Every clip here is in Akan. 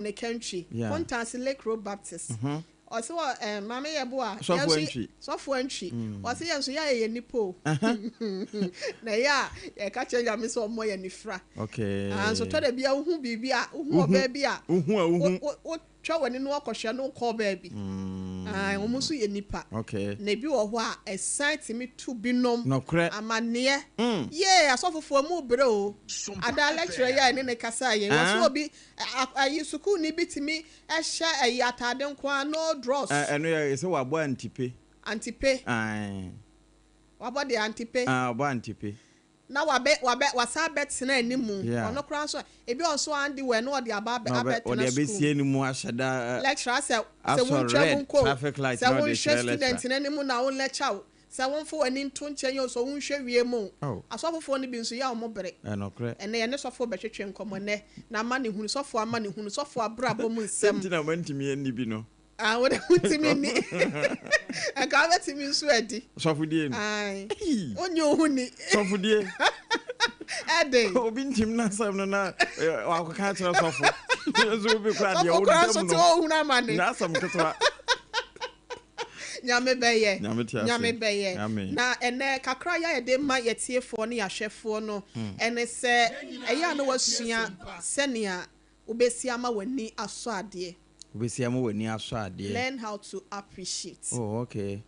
Ne kɛntwi, Yeah. Kontansi Lake Road Baptist. Ɔse wɔ eh, Maame Yeboah, Sɔfo yɛn nso Antwi. Sɔfo Antwi. Ɔse yɛn nso yɛayɛ yɛn nipa o. Na ɛyɛ a yɛka kyerɛ Nyame sɛ ɔmmɔ yɛn anifira. Okay. Ah, nso tɔ da bi a wohu biribi a, wohu Wohu, ɔbaa bi a, wohu a wo, wohu. wo, wotwa w'ani na woakɔhwɛ no wokɔ ɔbaa bi. Ah, wɔn nso yɛ nipa. Okay. Na ebi wɔ hɔ a, ɛsan tumi to binom Nɔkorɛ. amanneɛ. Yee, asɔfofoɔ mu brɛ o. Ada lecturer yi a yɛne no kasaeɛ yi, ɔse Ah. obi, ayi, sukuuni bi tumi hyɛ ayi ataade nko ara, no drawers. Ɛno yɛ sɛ wabɔ antipe. Antipe. Ae. Wabɔ deɛ antipe. Ah, ɔbɔ antipe. Na wabɛ, wabɛ, wasan abɛtena anim. Yeah. Ɔno koraa nso, ebi wɔ nso a andi wɔ ɛno ɔde aba abɛ, Na ɔbɛ, abɛtena ɔde sukuu. abɛsi anim ahyɛ da. Lecturer sɛ, sɛ Asɔ wontwa red mu nkɔ o, traffic light sɛ na ɔde wonhwɛ kyerɛ student lecturer. no anim na wo lecture o, sɛ womfa w'ani nto nkyɛn o, sɛ wonhwɛ wiem o. Oh. Asɔfofoɔ no bi nso, yɛ a wɔn bere. Ɛnokorɛ. Ɛnnɛ yɛne sɔfoɔ bɛtwetwe nkɔmmɔ nnɛ, na amanehunu, sɔfoɔ amanehunu, sɔfoɔ abrabɔ mu nsɛm. Sɛ nti na mantumi anni bi no. Ah, wo de wontumi nni. Nka wobɛtumi nso adi. Sɔfodie no. Ae. Ei. Wonnye wo ho nni. Sɔfodie. Ɛden. Obi ntim n'asɛm no na wakɔka akyerɛ sɔfo. Nso obi kora deɛ Sɔfo koraa wodam nso te no. ɔhunu amane. N'asɛm ketewa. Nyame bɛyɛ. Nyame te ase. Nyame bɛyɛ. Amen. Na ɛnɛ kakra yɛ a yɛde ma yɛtiefoɔ ne yɛahwɛfoɔ no ɛne sɛ ɛyɛ a na wasua sɛnea wobɛsi ama w'ani asɔ adeɛ. Wobɛsi ama w'ani asɔ adeɛ. Learn how to appreciate. Oh, okay.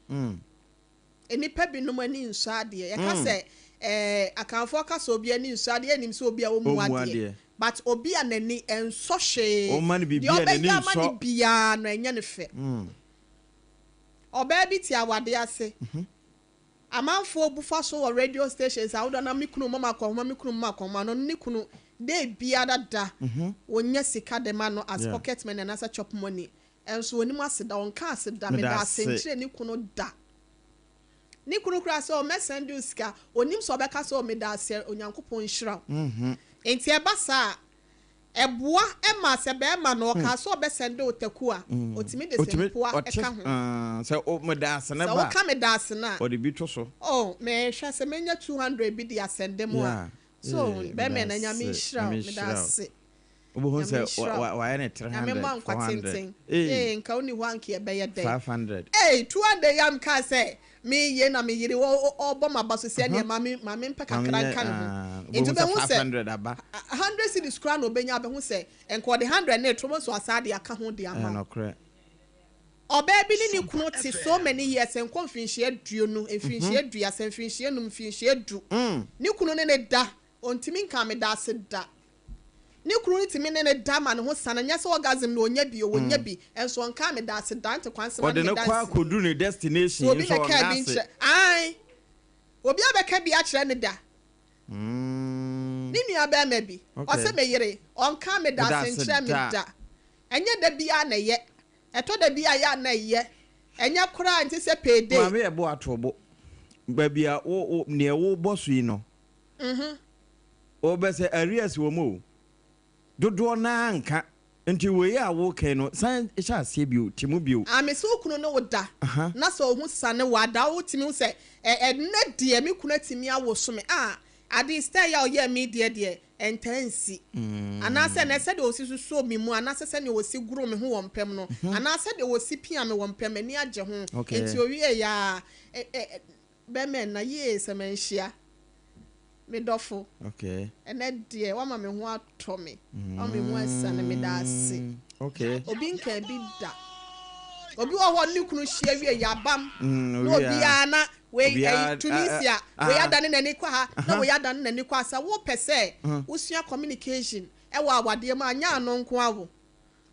Nnipa binom ani nsɔ adeɛ. Yɛka sɛ ɛɛ Akanfoɔ ka sɛ obi ani nsɔ adeɛ, yɛnim sɛ obi a ɔmmu Ɔmmu adeɛ. adeɛ. But obi a n'ani nsɔ hwee, Ɔmma no biribi deɛ a n'ani ɔbɛyɛ ama no nsɔ. biara no, ɛnyɛ no fɛ. Ɔbaa bi te awadeɛ ase. Amanfoɔ bu fa so wɔ radio stations ahodoɔ na me kunu mma makɔnhoma, me kunu mma makɔnhoma no, ne kunu day biara da ɔnya sika de ma no as pocket money anaasɛ chop money. Nso ɔnim ase da, ɔnka ase da, meda ase nkyerɛ ne kunu da. Ne kunu koraa sɛ oh mɛsɛnde wo sika, ɔnim sɛ ɔbɛka sɛ oh meda ase, Onyankopɔn nhyira wo. Nti ɛba saa a, ɛboa ma sɛ bɛrima no ɔkaa sɛ ɔbɛsɛnde wo taku a, ɔtumi de sempoa ka ho. Sɛ wo meda ase no Sɛ ba a, woka meda ase no a, ɔde bi to so. Oh mehwɛ sɛ mɛnya 200 bi de asɛnde mo a, so bɛrima na Nyame nhyira wo, meda ase. Wobɛhu Nyame sɛ nhyira wo. wayɛ no Nyame 300, mma wo nkwa 400, tenten. ei, Ee, nka wonni hɔ a anka yɛbɛyɛ dɛn? 500. Ei, 200 yi a mekaa sɛ meyɛ na me yere ɔrebɔ m'aba so sɛ ɛneɛ ma me ma mempɛ Ma kakra menyɛ, nka ne ho. ah, Nti wobɛhu sɛ wobɛhu sɛ 500 aba. 100 cedis koraa na ɔbɛnya abɛhu sɛ nka ɔde 100 no reto wobɛhu sɛ wasan de aka ho de ama Ɛyɛ wo. nokorɛ. Ɔbaa bi ne ne kunu te so many years, nkɔ mfinhyia 20, mfinhyia 30, mfinhyia 5, mfinhyia 10. Ne kunu ne ne da, ɔntumi nka meda ase da. Ne kunu no tumi ne no da ma ne ho sane, nyɛ sɛ orgasm na ɔnya bi o, ɔnya bi, nso ɔnkaa meda ase da, nte kwan sema Ɔde ne no meda kɔ nsi. akɔduru ne destination So obi nso bɛkaa ɔnna bi ase. nkyerɛ, ae, obi abɛka bi akyerɛ no da. Ne nua barima bi, ɔse me yere, ɔnkaa meda Meda ase ase nkyerɛ me da. da. Ɛnyɛ da biara na ɛyɛ, ɛtɔ da bi a ɛyɛ a na ɛyɛ, ɛnyɛ koraa nte sɛ pay day. Maame yɛ bo ato bo, baabi a wo, wo, neɛ wobɔ so yi no, Wobɛ sɛ arrears wɔ mu o, dodoɔ no ara nka. Nti wei a woka yi no, san hyɛ aseɛ bio, te mu bio. Ah, mese wo kunu ne wo da, na sɛ ohu sane wo a, da wotumi hu sɛ, ɛ, ɛnnɛ deɛ me kunu atumi awoso me. Ah, ade style yi a ɔyɛɛ me deɛ deɛ, ɛntaa nsi. Anaasɛ ɛnnɛ sɛdeɛ ɔsi susoo me mu, anaasɛ sɛdeɛ ɔsi goro me ho wɔ mpam no, anaa sɛdeɛ ɔsi pia me wɔ mpam, m'ani agye ho. Nti ɔwieeɛ ara, ɛ, ɛ, Bɛmɛn na yie sɛ manhyia me dɔfo. Okay. Ɛnɛ deɛ wama me ho atɔ me. Wama me ho asiane me da ase. Okay. Obi nka bi da. Obi wɔ hɔ ne kunu hyia wie yabam. Na obiara na wei ɛyi Tunisia wei adane n'ani kɔ ha na wei adane n'ani kɔ ha. Sɛ wopɛ sɛ wosua communication ɛwɔ awadeɛ mu a nyɛ ano nko ara o.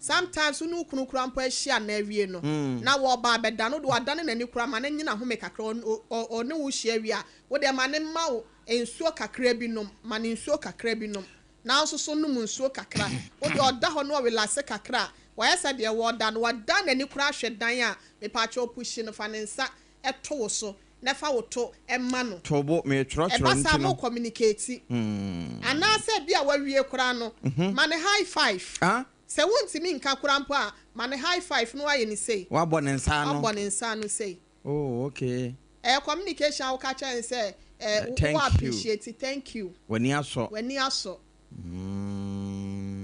Sometimes wo ne wo kunu koraa mpo ahyia anaa awie no na wɔreba abɛda no, wode wadane n'ani koraa ma no nye n'ahome kakra, ɔne wo hyia wie a, wo deɛ ma no mma wo nsuo kakra bi nom, ma no nsuo kakra bi nom, na wo nso so nom nsuo kakra, wo deɛ ɔda hɔ na ɔrelaxe kakra a, wayɛ sɛ deɛ wɔreda no, wadan n'ani koraa ahwɛ dan a, mepaakyɛw pushi no, fa ne nsa to wo so na fa wo to ma no. To bo, meretwerɛtwerɛ Ɛba saa nti no. mo communicate. Anaasɛ bi a wawie koraa no, ma no high five. Ah? Sɛ wontumi nka koraa mpo a, ma no high five na wayɛ no sei. Wabɔ ne nsa ano. Wabɔ ne nsa ano sei. Oh, okay. Ɛyɛ communication a woka kyerɛ no sɛ, eh, Thank wo you. appreciate, thank you. W'ani asɔ. W'ani asɔ.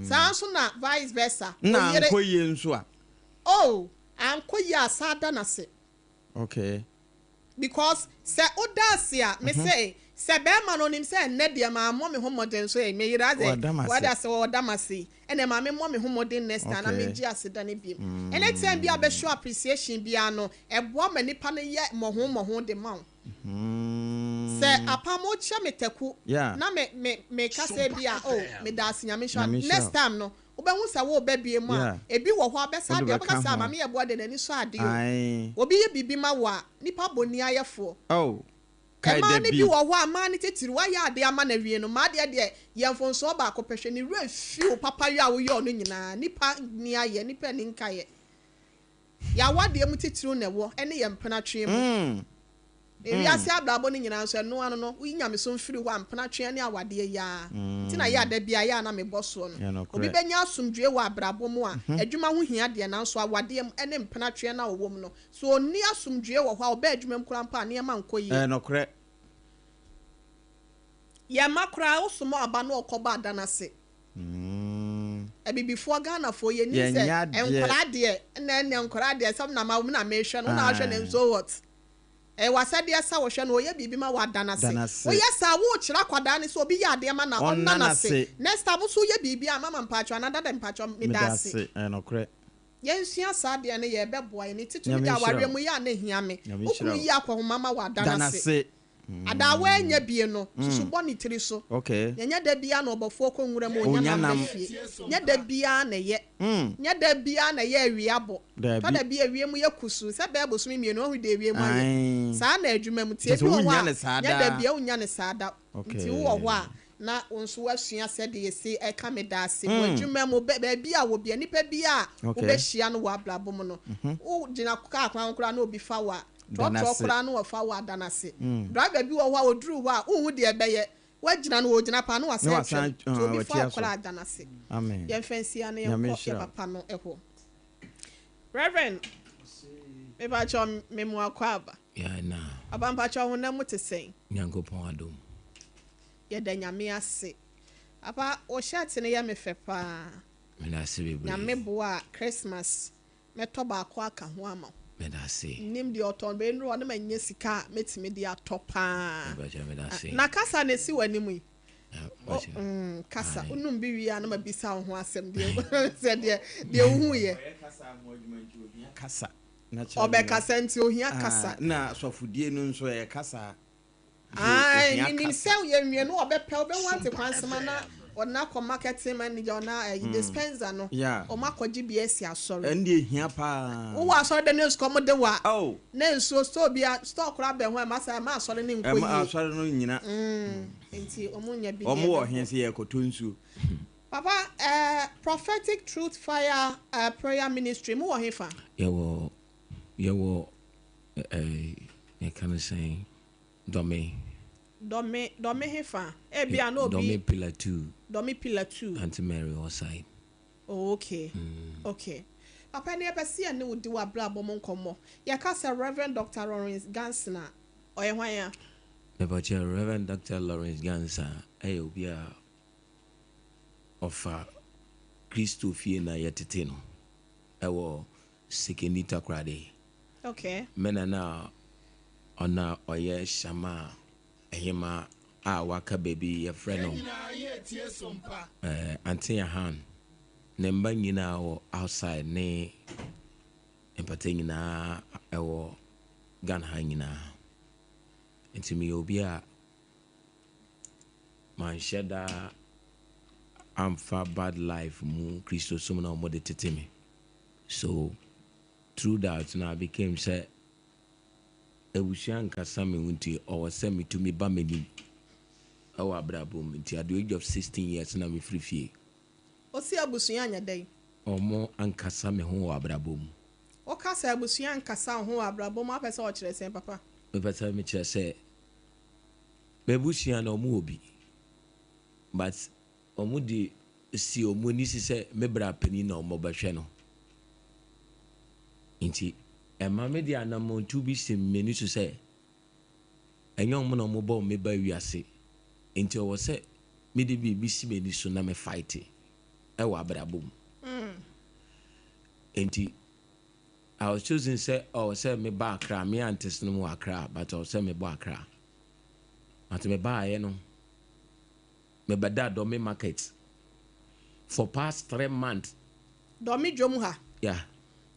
Saa nso na vice versa. Na ankɔ yie nso a? Oh, ankɔ yie a, saa da no ase. Okay. Because sɛ woda ase a, me se, sɛ bɛɛma no onim sɛ ɛnnɛ deɛ mammɔ me ho mmɔden so ei, me yere adze, wada ase, ɔda m'ase yi, ɛnna ma memmɔ me ho mmɔden next time na mengye aseda no biom. Anytime bi a wobɛ show appreciation biara no, ɛboa ma nipa no yɛ mmɔho mmɔho de ma wo. Sɛ apam wokyɛ me taku na me me meka sɛ bi a oh meda ase Nyame nhyira wo, next time no Wobɛhu sɛ woreba bio mu a, ebi wɔ hɔ a bɛsa adeɛ, wobɛka sɛ, ah, Maame Yɛboa deɛ n'ani sɔ adeɛ o. Obi yɛ biribi ma wo a, nnipa boniayɛfoɔ. Mmaa no bi wɔ hɔ a, mmaa no titiriw, woayɛ adeɛ ama no awie no, mmaa deɛ deɛ, yɛ mfomsoɔ baako pɛ, hwɛ ne werɛ fi wo papayɔ a woyɔɔ no nyinaa. Nnipa nni ayɛ, nnipa nni nkaeɛ. Yɛn awadeɛ mu titiriw na ɛwɔ, ɛne yɛn mpenatweɛ mu. Ewiase abrabɔ no nyinaa nso, ɛno ano no, woyi nyamesom firi hɔ a, mpenatweɛ ne awadeɛ yi ara nti na ɛyɛ a da biara ɛyɛ a na mebɔ soɔ no. Obi bɛnya asomdwoeɛ wɔ abrabɔ mu a, adwuma ho hia deɛ, nanso awadeɛ mu ne mpenatweɛ no a ɔwɔ mu no, sɛ ɔnni asomdwoeɛ wɔ hɔ a, ɔba adwuma mu koraa mpo a, nneɛma nkɔ yie. Yɛn mma koraa, wosoma ɔba na ɔkɔbɔ adan ase. Abibifoɔ Ghanafoɔ yɛnim sɛ nkwadaa deɛ ɛna ɛnɛ nkwadaa deɛ sɛ na ma na mehwɛ no na ahwɛ no and so what? Ɛyɛ w'asɛdeɛ sɛ wohwɛ no ɔyɛ biribi ma wada no ase. Woyɛ saa wokyerɛ akwadaa no sɛ obi yɛ adeɛ ma no a ɔnna no ase. Next time wo nso woyɛ biribi a mama mpakyɛw anaa dada mpakyɛw meda ase. Yɛnsua saa adeɛ no yɛ ɛbɛboa yɛn ne titiri deɛ awareɛ mu yɛ a na ɛhia me. Wo kunu yi akɔhoma ma wada no ase. Ada a wannya bie no, susu bɔ ne tiri so. Na ɛnyɛ da biara na ɔbɔfoɔ kɔ nwura mu ɔnya nam ba fie. Nyɛ da biara na ɛyɛ. Nyɛ da biara na ɛyɛ awia bɔ. Tɔ da bi a ewiem yɛ kusuu sɛ bɛyɛ bosome mmienu woahu deɛ ewiem ayɛ. Saa na adwuma mu te. Ebi wɔ hɔ a, nyɛ da biara wonnya no saa da. Nti wowɔ hɔ a, na wo nso woasua sɛdeɛ yɛsi ka meda ase wɔ adwuma mu, baabi a wɔ biara, nipa biara a wobɛhyia no wɔ abrabɔ mu no, wogyina kaa kwan ho koraa na obi fa wo a, Trɔtrɔ koraa no wɔfa wo ada no ase. Driver bi wɔ hɔ a ɔduru hɔ a wonhu deɛ ɛbɛyɛ. Woagyina no ɔgyina paa na wasan atwam. Nti obi fa wo koraa ada no ase. Yɛmfa nsi ha na yɛnkɔ yɛ papa no hɔ. Reverend, mepakyɛw me mo akwaaba. Papa mpakyɛw honam mu te sɛn? Nyankopɔn adom. Yɛda Nyame ase. Papa wo shirt no yɛ me fɛ paa. Medase bebree. Nyame boa a Christmas Mɛtɔ baako aka ho ama wo. Medase. Nnim deɛ ɔtɔn bɛyɛ nnuru hɔ na manya sika a mɛtumi de atɔ paa. Mepakyɛ medase. Na kasa na ɛsi w'anim yi. Mepakyɛ. Mm, kasa. Wonum bi wie a na mabisa wo ho asɛm deɛ sɛ deɛ deɛ wohuiɛ. Ɔyɛ kasa ho adwuma nti ohia kasa. Na kyerɛ me. Ɔbɛkasa nti ohia kasa. Na asɔfodie no nso ɛyɛ kasa. Ae menim sɛ yɛnwie no ɔbɛpɛ wobɛhu ante kwansema na ɔde no akɔ marketing manager ɔna ayi dispenser no ɔmo akɔgye bi asi asɔre. Ɛno deɛ ehia paa. Wowɔ asɔre dɛm na sukɔm de wo a na nsuo store bia store koraa bɛn hɔ ɛma saa ɛma asɔre no nkɔ yie. Ɛma asɔre no nyina. Nti ɔmo nya bi deɛ. Ɔmo wɔ he sɛ yɛkɔtɔ nsuo. Papa eh prophetic truth fire eh prayer ministry mo wɔ he fa? Yɛwɔ yɛwɔ eh yɛka no sɛn. Dɔme. Dɔme, dɔme hefa? Ebia na obi. Dɔme pillar 2. Dɔme pillar 2. Auntie Mary hɔ side. Oh okay, okay. Papa ɛnɛ yɛpɛ sɛ yɛne wo di w'abrabɔ mu nkɔmmɔ. Yɛka sɛ Rev. Doctor Lawrence Ganson a, ɔyɛ hwan a? Mepakyɛ, Rev. Doctor Lawrence Ganson yɛ obi a ɔfa Kristo fie na yɛtete no ɛwɔ Sekondi Takoradi. Okay. Me nana a ɔna ɔyɛ Shammah Ahima a waka baabi yɛfrɛ no eh, Ante Yahan. Ne mba nyinaa wɔ outside ne mpata nyinaa ɛwɔ Ghana ha nyinaa. Nti meyɛ obi a manhyɛ da amfa bad life mu Kristosom na wɔde tete me. So Through that na I became sɛ abusua nkasa me ho nti ɔwɔ sɛ metumi ba m'anim wɔ abrabɔ mu nti at the age of 16 years na mefiri fie. Ose abusua nyɛ dɛn? Ɔmo ankasa me ho wɔ abrabɔ mu. Woka sɛ abusua nkasa wo ho wɔ abrabɔ mu a wopɛ sɛ ɔkyerɛ sɛn papa? Mepɛ sɛ mekyerɛ sɛ m'abusua no ɔmo wɔ bi but Wɔde si wɔn ani si sɛ me bra panin na wɔbɛhwɛ no. Nti ɛma mede anammɔntuo bi si m'ani so sɛ ɛnyɛ wɔn na wɔbɔɔ me ba wiase. Nti ɛwɔ sɛ mede biribi si m'ani so na me fight. Ɛwɔ abrabɔ mu. Enti I was chosen sɛ ɔwɔ sɛ meba Accra, me aunties no mu wɔ Accra, but ɔwɔ sɛ mebɔ Accra. But mebaeɛ no, mebɛda Dome market for past 3 months. Dɔme dwom ha? Yeah.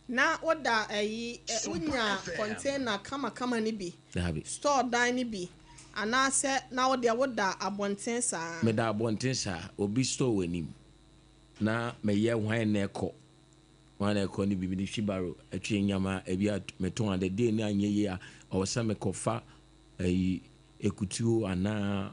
Na woda ayi ɛ, wonya container kamakama no bi? Dabi. Store dan no bi anaasɛ na wodeɛ woda abɔnten saa? Meda abɔnten saa, obi store wɔ anim na meyɛ hwan na ɛkɔ hwan na ɛkɔ no bi, mede wheelbarrow atwe nyama ebi a metɔn ade deɛ ne anyɛ yie a, ɔwɔ sɛ mekɔfa ayi ekutuo anaa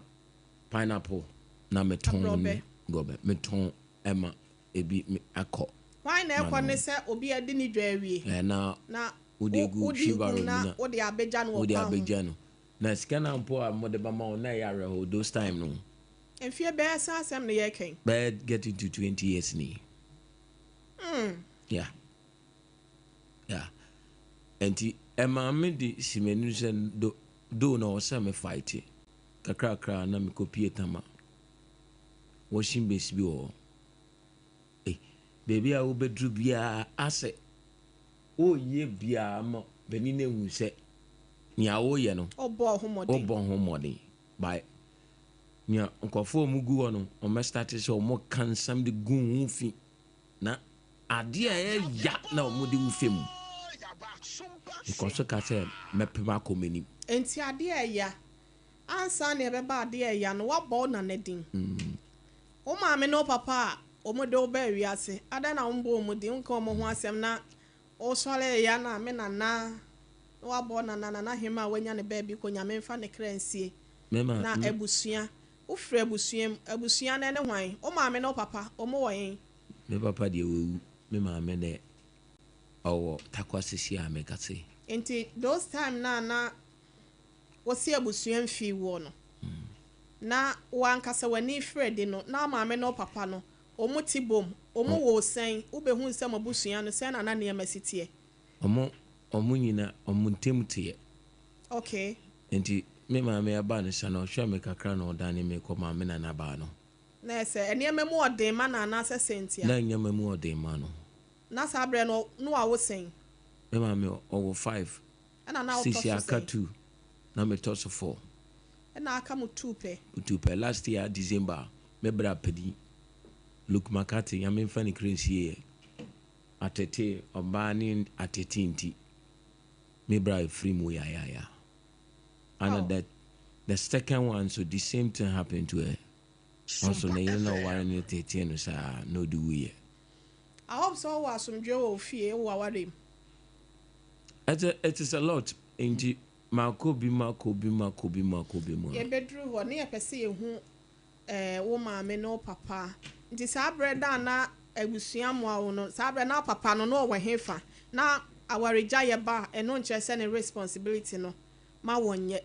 pineapple na metɔn. Aborɔbɛ. Gɔbɛ metɔn ɛma ebi akɔ. Hwan na ɛkɔ ne sɛ obi adi ne dwa awie? Ɛna na wode egu wode wheelbarrow gu mu na na wode abɛgya no wɔ wode kwan ho. Abɛgya no na sika na mpo a mode bɛma wo na ɛyɛ awerɛho those time no. Mfie bɛyɛ sɛ asɛm no yɛkɛn? Bɛyɛ getting to 20 years ni. Yeah, nti ɛmaa me de si m'anim sɛ do do na ɔwɔ sɛ me fight kakrakra na mekɔpie Tama washing base bi wɔ hɔ. Eh, baabi a wobɛduru biara asɛ woyɛ biara ma panin no ehu sɛ nea woyɛ no ɔbɔ ho mmɔden. Wobɔ ho mmɔden by nea nkurɔfoɔ a wɔn gu hɔ no, wɔn start sɛ wɔn ka nsɛm de gu ho fi na adeɛ a ɛyɛ ya na wɔn de wo fɛ mu nkɔso ka sɛ mɛpem akɔ m'anim. Nti adeɛ a ɛya ansa na ɛbɛba, adeɛ a ɛya no, woabɔ wo nana din, wo maame ne wo papa a wɔn de wo baa wiase adan na wɔn bɔ wɔn din, nka wɔn ho asɛm na wosɔre ɛya na me nana na wabɔ wo nana, nana hema a wanya ne baabi kɔ, Nyame mfa ne kra nsie. Mɛma na abusua, wofiri abusua mu, abusua no ne hwan? Wo maame ne wo papa, wɔn wɔ yɛn? Me papa deɛ wawu, me maame deɛ ɔwɔ Takwa sisi a meka se. Nti those time na wosi abusua mfii woɔ no na wankasa w'ani firi adi no, na maame ne wo papa no wɔn ti bom, wɔn wɔ sɛn? Wobɛhu sɛ mo abusua no sɛn na nneɛma si teɛ? Ɔmo nyina ɔmo ntɛm teɛ. Nti me maame aba no sa na ɔhwɛ me kakra na ɔdane me kɔ maame nana baa no. Na ɛsɛ nneɛma mu ɔden ma na anaasɛ sɛ ntia? Na nneɛma mu ɔden ma no. Na saa berɛ no no a wo sɛn? Me maame ɔwɔ five. Ɛna na wotɔ sisi so aka sɛn? Two na metɔ so four. Ɛna aka mo two pɛ? Two pɛ. Last year December, me bra padi Luke Makate, Nyame mfa ne kra nsie yɛ atete ɔbaa ne atete nti me bra efiri mu yayaya ana. Oh. The second one so, the same thing happened to her ɔnso, ne yere na ɔware ne tete no saa na ɔde wuyɛ. I hope sɛ ɔwɔ asomdwe wɔ wo fie, wɔ aware mu. It is a lot, nti maakɔ bi, maakɔ bi, maakɔ bi, maakɔ bi mu a. Yɛbɛduru hɔ ne yɛpɛ sɛ yɛhu wo maame ne wo papa. Nti saa berɛ da na abusua mmoa wo no, saa berɛ na wo papa no na ɔwɔ he fa? Na awaregya yɛ ba a, ɛno nkyerɛ sɛ ne responsibility no ma wɔnyɛ.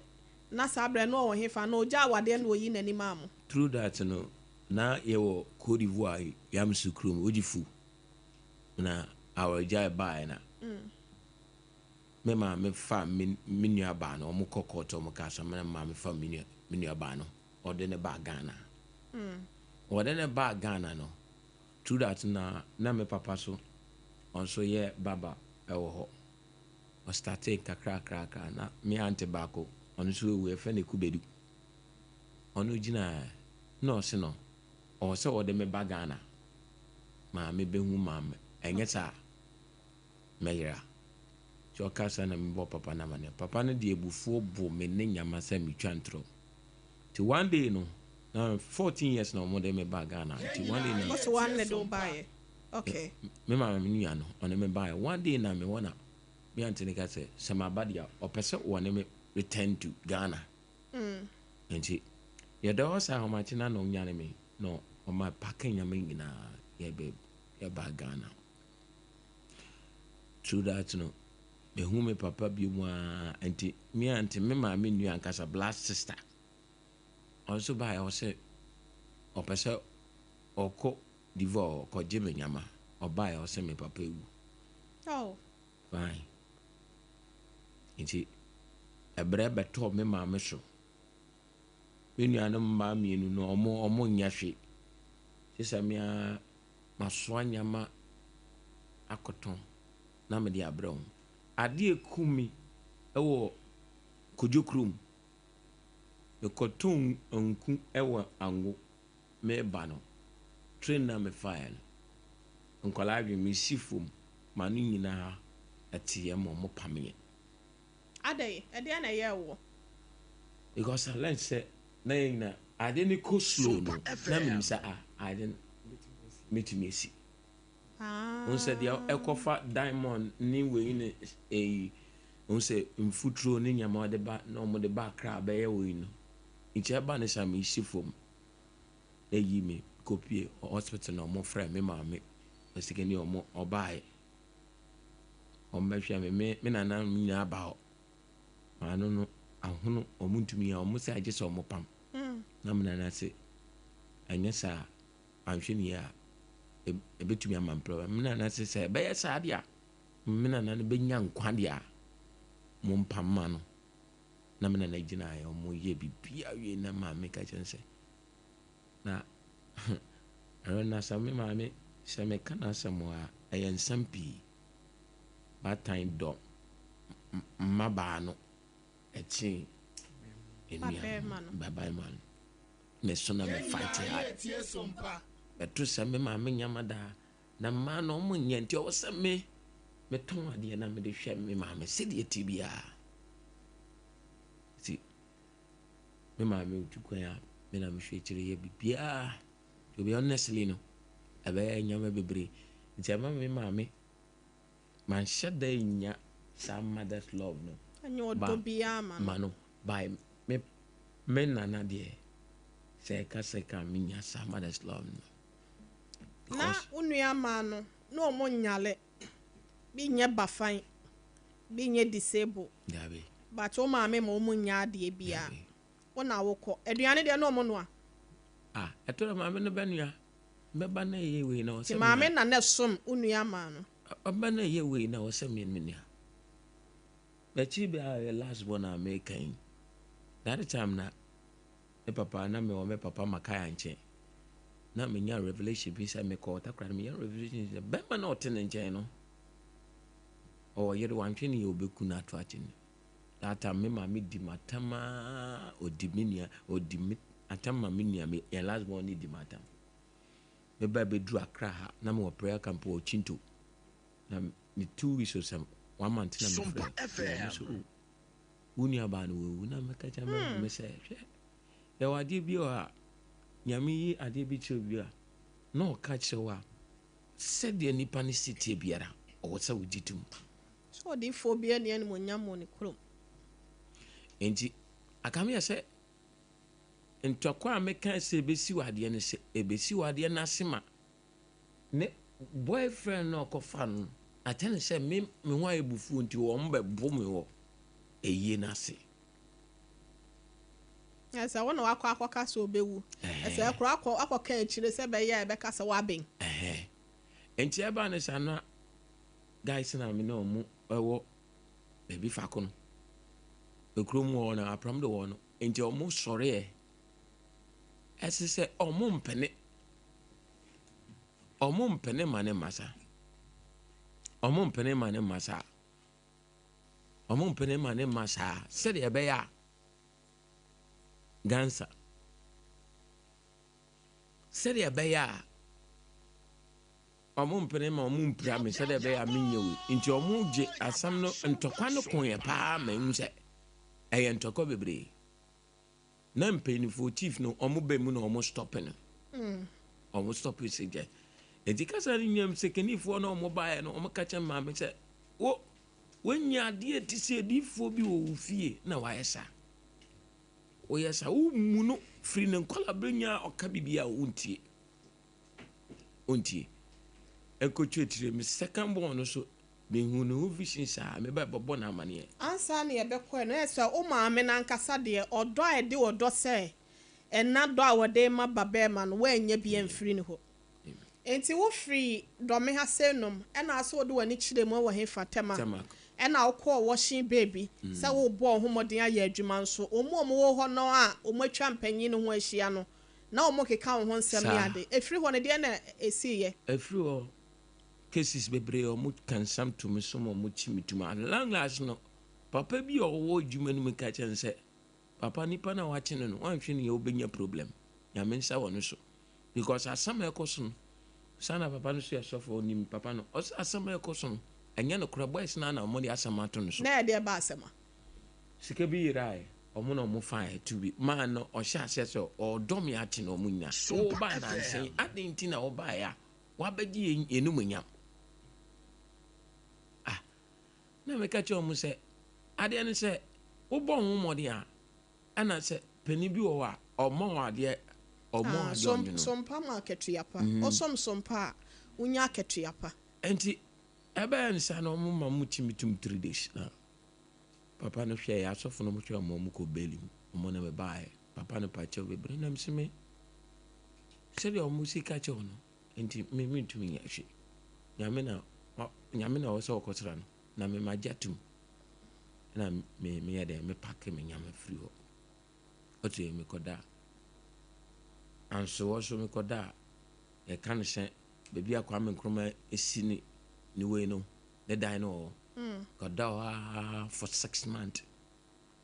Na saa berɛ na ɔwɔ he fa na ɔgya awadeɛ na ɔyi n'anim a mo? Through that no, na yɛwɔ Cote d'Ivoire, Yamoussoukro, Ogyifu na awaregya baeɛ na me maame fa me nua baa no, ɔmo kɔ court, ɔmo ka asɛm na me maame fa me nua baa no, ɔde ne baa Ghana. Ɔde ne baa Ghana no, through that na me papa so ɔnso yɛ baba ɛwɔ hɔ. Ɔstarte kakrakrakra na me aunty baako, ɔno nso ewu, yɛfrɛ no Kubedu. Ɔno gyina na ɔse no ɔwɔ sɛ ɔde me ba Ghana maame bɛhu maame, ɛnyɛ saa mɛyera. Nti ɔka sa na mebɔ papa no amanneɛ. Papa no de abufuo bo me ne nyama sɛ metwa ntorɔ. Nti one day no, na 14 years na ɔmode me ba Ghana. Nti one day na Wɔso one ne de wo baeɛ, okay. Me maame, me nua no, ɔne me baeɛ. One day na mewɔ na me aunty no ka sɛ maba deɛ, ɔpɛ sɛ wɔne me return to Ghana. Nti yɛda hɔ saa ahomakye na ɔnyane me na ɔma pake nyama nyinaa, yɛbɛ yɛba Ghana. Through that no, mehu me papa bi mu a, nti me aunty, me maame nua ankasa, blood sister, ɔno nso baeɛ, ɔsɛ ɔpɛ sɛ ɔkɔ divorce, ɔkɔgye me nyama. Ɔbaeɛ, ɔsɛ me papa ewu. Oh. Fine. Nti ɛbrɛ bɛtɔɔ me maame so. Me nuanom mmaa mmienu no, ɔmo nyɛ hwee kye sɛ me ara. Masoa nneɛma akɔtɔn na mede abrɛ wo. Adeɛ ɛku me wɔ Kodwo kurom. Mekɔtɔn nku wɔ Ango meba no, train no a mefaeɛ no, nkwadaa adwene mesi fam, m'ano nyinaa ɛteɛ ma wɔpameɛ. Adɛn? Ɛdeɛn na ɛyɛɛ woɔ? Because I learned sɛ na yɛn nyinaa ade no kɔ slow no na menim sɛ ah ade no mɛtumi asi. Wohu sɛ deɛ ɛkɔfa diamond ne wei ne eyi wohu sɛ mfuturo ne nneɛma wɔde ba na wɔde ba Accra bɛyɛ wei no nti ɛba ne saa mesi fam na ɛyi me kɔpie hospital na wɔfrɛ me maame ɔsikani wɔn ɔbaeɛ wɔbɛhwɛ me me me nananom nyinaa ba hɔ maano no ahono wɔn ntumi yɛ wɔn sɛ agye sɛ wɔn pam na me nana se ɛnyɛ saa anhwɛ ni a ebetumi ama mprɛ me nana se sɛ ɛbɛyɛ saa deɛ a me nana no bɛnya nkwa deɛ a mo mpam ma no na me nana gyinaeɛ wɔn yɛ biribiara wie na maame ka kyerɛ sɛ na ɛno na sɛ me maame sɛ meka n'asɛm a ɛyɛ nsɛm pii baatan dɔ mmabaa no ɛkye nnua babarima no me so na me fight hard ɛto sɛ me maame nyama daa na mmaa no ɔmo nyɛ nti ɔwɔ sɛ me metɔn adeɛ na mede hwɛ me maame sɛdeɛ ti biara nti me maame otu kwan a me na mehwɛ akyire yɛ biribiara. To be honestly no, ɛbɛyɛ nneɛma bebree. Nti ɛma me maame manhyɛ da nnya saa mother's love no. Ɛnyɛ ɔdɔ biara ma no. Ma no. By me me nana deɛ sɛ ɛka sɛ ka menya saa mother's love no. Na wo nua maa no na ɔmo nyale bi nyɛ bafan bi nyɛ disable. Dabi. But wo maame ma ɔmo nya adeɛ biara. Wo na wokɔ. Aduane deɛ na ɔmo noa. Ah, ɛtɔ da maame no bɛnoa. Bɛba na ɛyɛ wei na ɔsɛ mi. Maame na na ɛsom wo nua maa no. Ɔba na ɛyɛ wei na ɔsɛ mi mi nua. N'akyi bi a ɛyɛ last born a meka yi. That time na me papa na me wɔ me papa Makaya nkyɛn. Na menya revelation bi sɛ mekɔ ɔtakora no menya revelation sɛ bɛrima na ɔte ne nkyɛn no ɔwɔ yere wantwe ne yɛ ɔbɛku no ato akyi no. That time me maame di m'atam aa ɔdi me nua ɔdi me atam ma me nua me yɛn last born ne di m'atam. Me ba bɛduru Accra ha na mewɔ prayer camp wɔ Chinto na me 2 weeks or some one month na me frɛ me so oh wo nua baa no wawu na meka kyerɛ me maame sɛ hwɛ yɛwɔ adeɛ bi wɔ a Nyame yi adeɛ bi kyerɛ bi a na ɔka kyerɛ wo a sɛdeɛ nipa no si tie biara ɔwɔ sɛ wogye tom. Sɛ odiyifoɔ bi ani animuonyam wɔ ne kurom. Nti aka me yɛ sɛ ntɔkwa a meka sɛ ebesi wɔ adeɛ no sɛ ebesi wɔ adeɛ no ase ma ne boyfriend no ɔkɔfa no atɛne sɛ me me ho ayɛ bufuo nti wɔn bɛbo me wɔ eyie n'ase. Ɛsɛ wo na wakɔ akɔka sɛ ɔbɛwu. Ɛsɛ ɛkoro akɔ akɔka akyire sɛ bɛyɛ a ɛbɛka sɛ wabɛn. Nti ɛbaa ne saa na guys na me ne ɔmo ɛwɔ baabi faako no ekurom wɔ na apram de wɔ no nti ɔmo sɔreɛ ɛsɛ sɛ ɔmo mpene ma ne mma saa, ɔmo mpene ma ne mma saa, ɔmo mpene ma ne mma saa sɛdeɛ ɛbɛyɛ a gansa sɛdeɛ ɛbɛyɛ a ɔmo mpene ma ɔmo mpira me sɛdeɛ ɛbɛyɛ a menyɛ wei. Nti ɔmo gye asɛm no ntɔkwa no ko yɛ paa ma ehu sɛ ɛyɛ ntɔkwa bebree na mpanyinfoɔ chief no ɔmo bɛ mu na ɔmo stop no. Ɔmo stop sɛ gya nti kasa no nyam sɛkanifoɔ na ɔmo baeɛ no ɔmo ka kyerɛ maame sɛ wo wonya adeɛ ti sɛ adiifoɔ bi wɔ wo fie na wayɛ saa woyɛ saa womu no firi ne nkɔla nya ɔka biribi a wontie wontie ɛkɔtwa me second born no so mehu ne ho vision saa meba bɛbɔ no amanneɛ. Ansa na yɛbɛkɔɛ no, ɛyɛ sɛ wo maame no ankasa deɛ ɔdɔ a ɛde ɔdɔ sɛ ɛna dɔ a wɔde ma ba bɛrima no woanya bi amfiri ne hɔ. Nti wofiri Dɔme ha sɛ nom ɛna asɛ wode w'ani kyerɛ mu wɔ hefa? Tɛma. Tɛma. Ɛna wokɔɔ wɔhyen baabi sɛ wobɔ wo ho mmɔden ayɛ adwuma nso ɔmu a ɔmowɔ hɔ no a ɔmu atwa mpanyin no ho ahyia no. Na wɔn keka wo ho nsɛm ne Saa. ade. Ɛfiri hɔ no deɛn na ɛsiiɛ? Ɛfiri hɔ cases bebree wɔn ka nsɛm to me so ma wɔn kyi me tum. At long last no papa bi a ɔwɔ adwuma no mu ka kyerɛ no sɛ papa nipa no a wakye no no wanhwɛ no yie wobɛnya problem. Nyame nsa wɔ no so because asɛm a ɛkɔ so no saa na papa no so yɛ sɔfo ɔnim papa no ɔsɛ asɛm a ɛkɔ so no ɛnyɛ nokorɛ boys no ara na wɔde asɛm ato no so. Na ɛdeɛ ba asɛm a? Sika bi yerae, wɔn na wɔn faeɛ to bi maa no ɔhyɛ aseɛ sɛ ɔredɔ me akye na wɔn nyinaa. Wo baa nansa yi, adɛn nti na wobaeɛ a woabɛgye yɛn animuonyam? Ah, na meka kyerɛ wɔn sɛ, adeɛ ne sɛ wobɔ wo ho mmɔden a, ɛna sɛ panin bi wɔ hɔ a, ɔmmɔ wo adeɛ, ɔmmɔ wo Ah, adeɛ som, ɔnwono. sompa ma akatua pa. Wosom sompa a, wonya akatua pa. Nti ɛbɛyɛ no saa na wɔn ma mo kyi me tum 3 days na papa no hwɛ yɛ asɔfo no mo hwɛ wɔn kɔ bail mu wɔn na me baeɛ papa no pa kyɛw bebree nam si me sɛdeɛ wɔn si ka kyɛw no nti me me ntumi nyɛ hwee nyame na nyame na ɔwɔ sɛ ɔkɔsra no na me ma gya tum na me me yɛ dɛ me pack me nyama firi hɔ ɔte me kɔda ansowɔ so me kɔda yɛka no sɛ baabi a Kwame Nkrumah esi ne ne wei no ne dan no wɔ hɔ kɔda hɔ ara for 6 months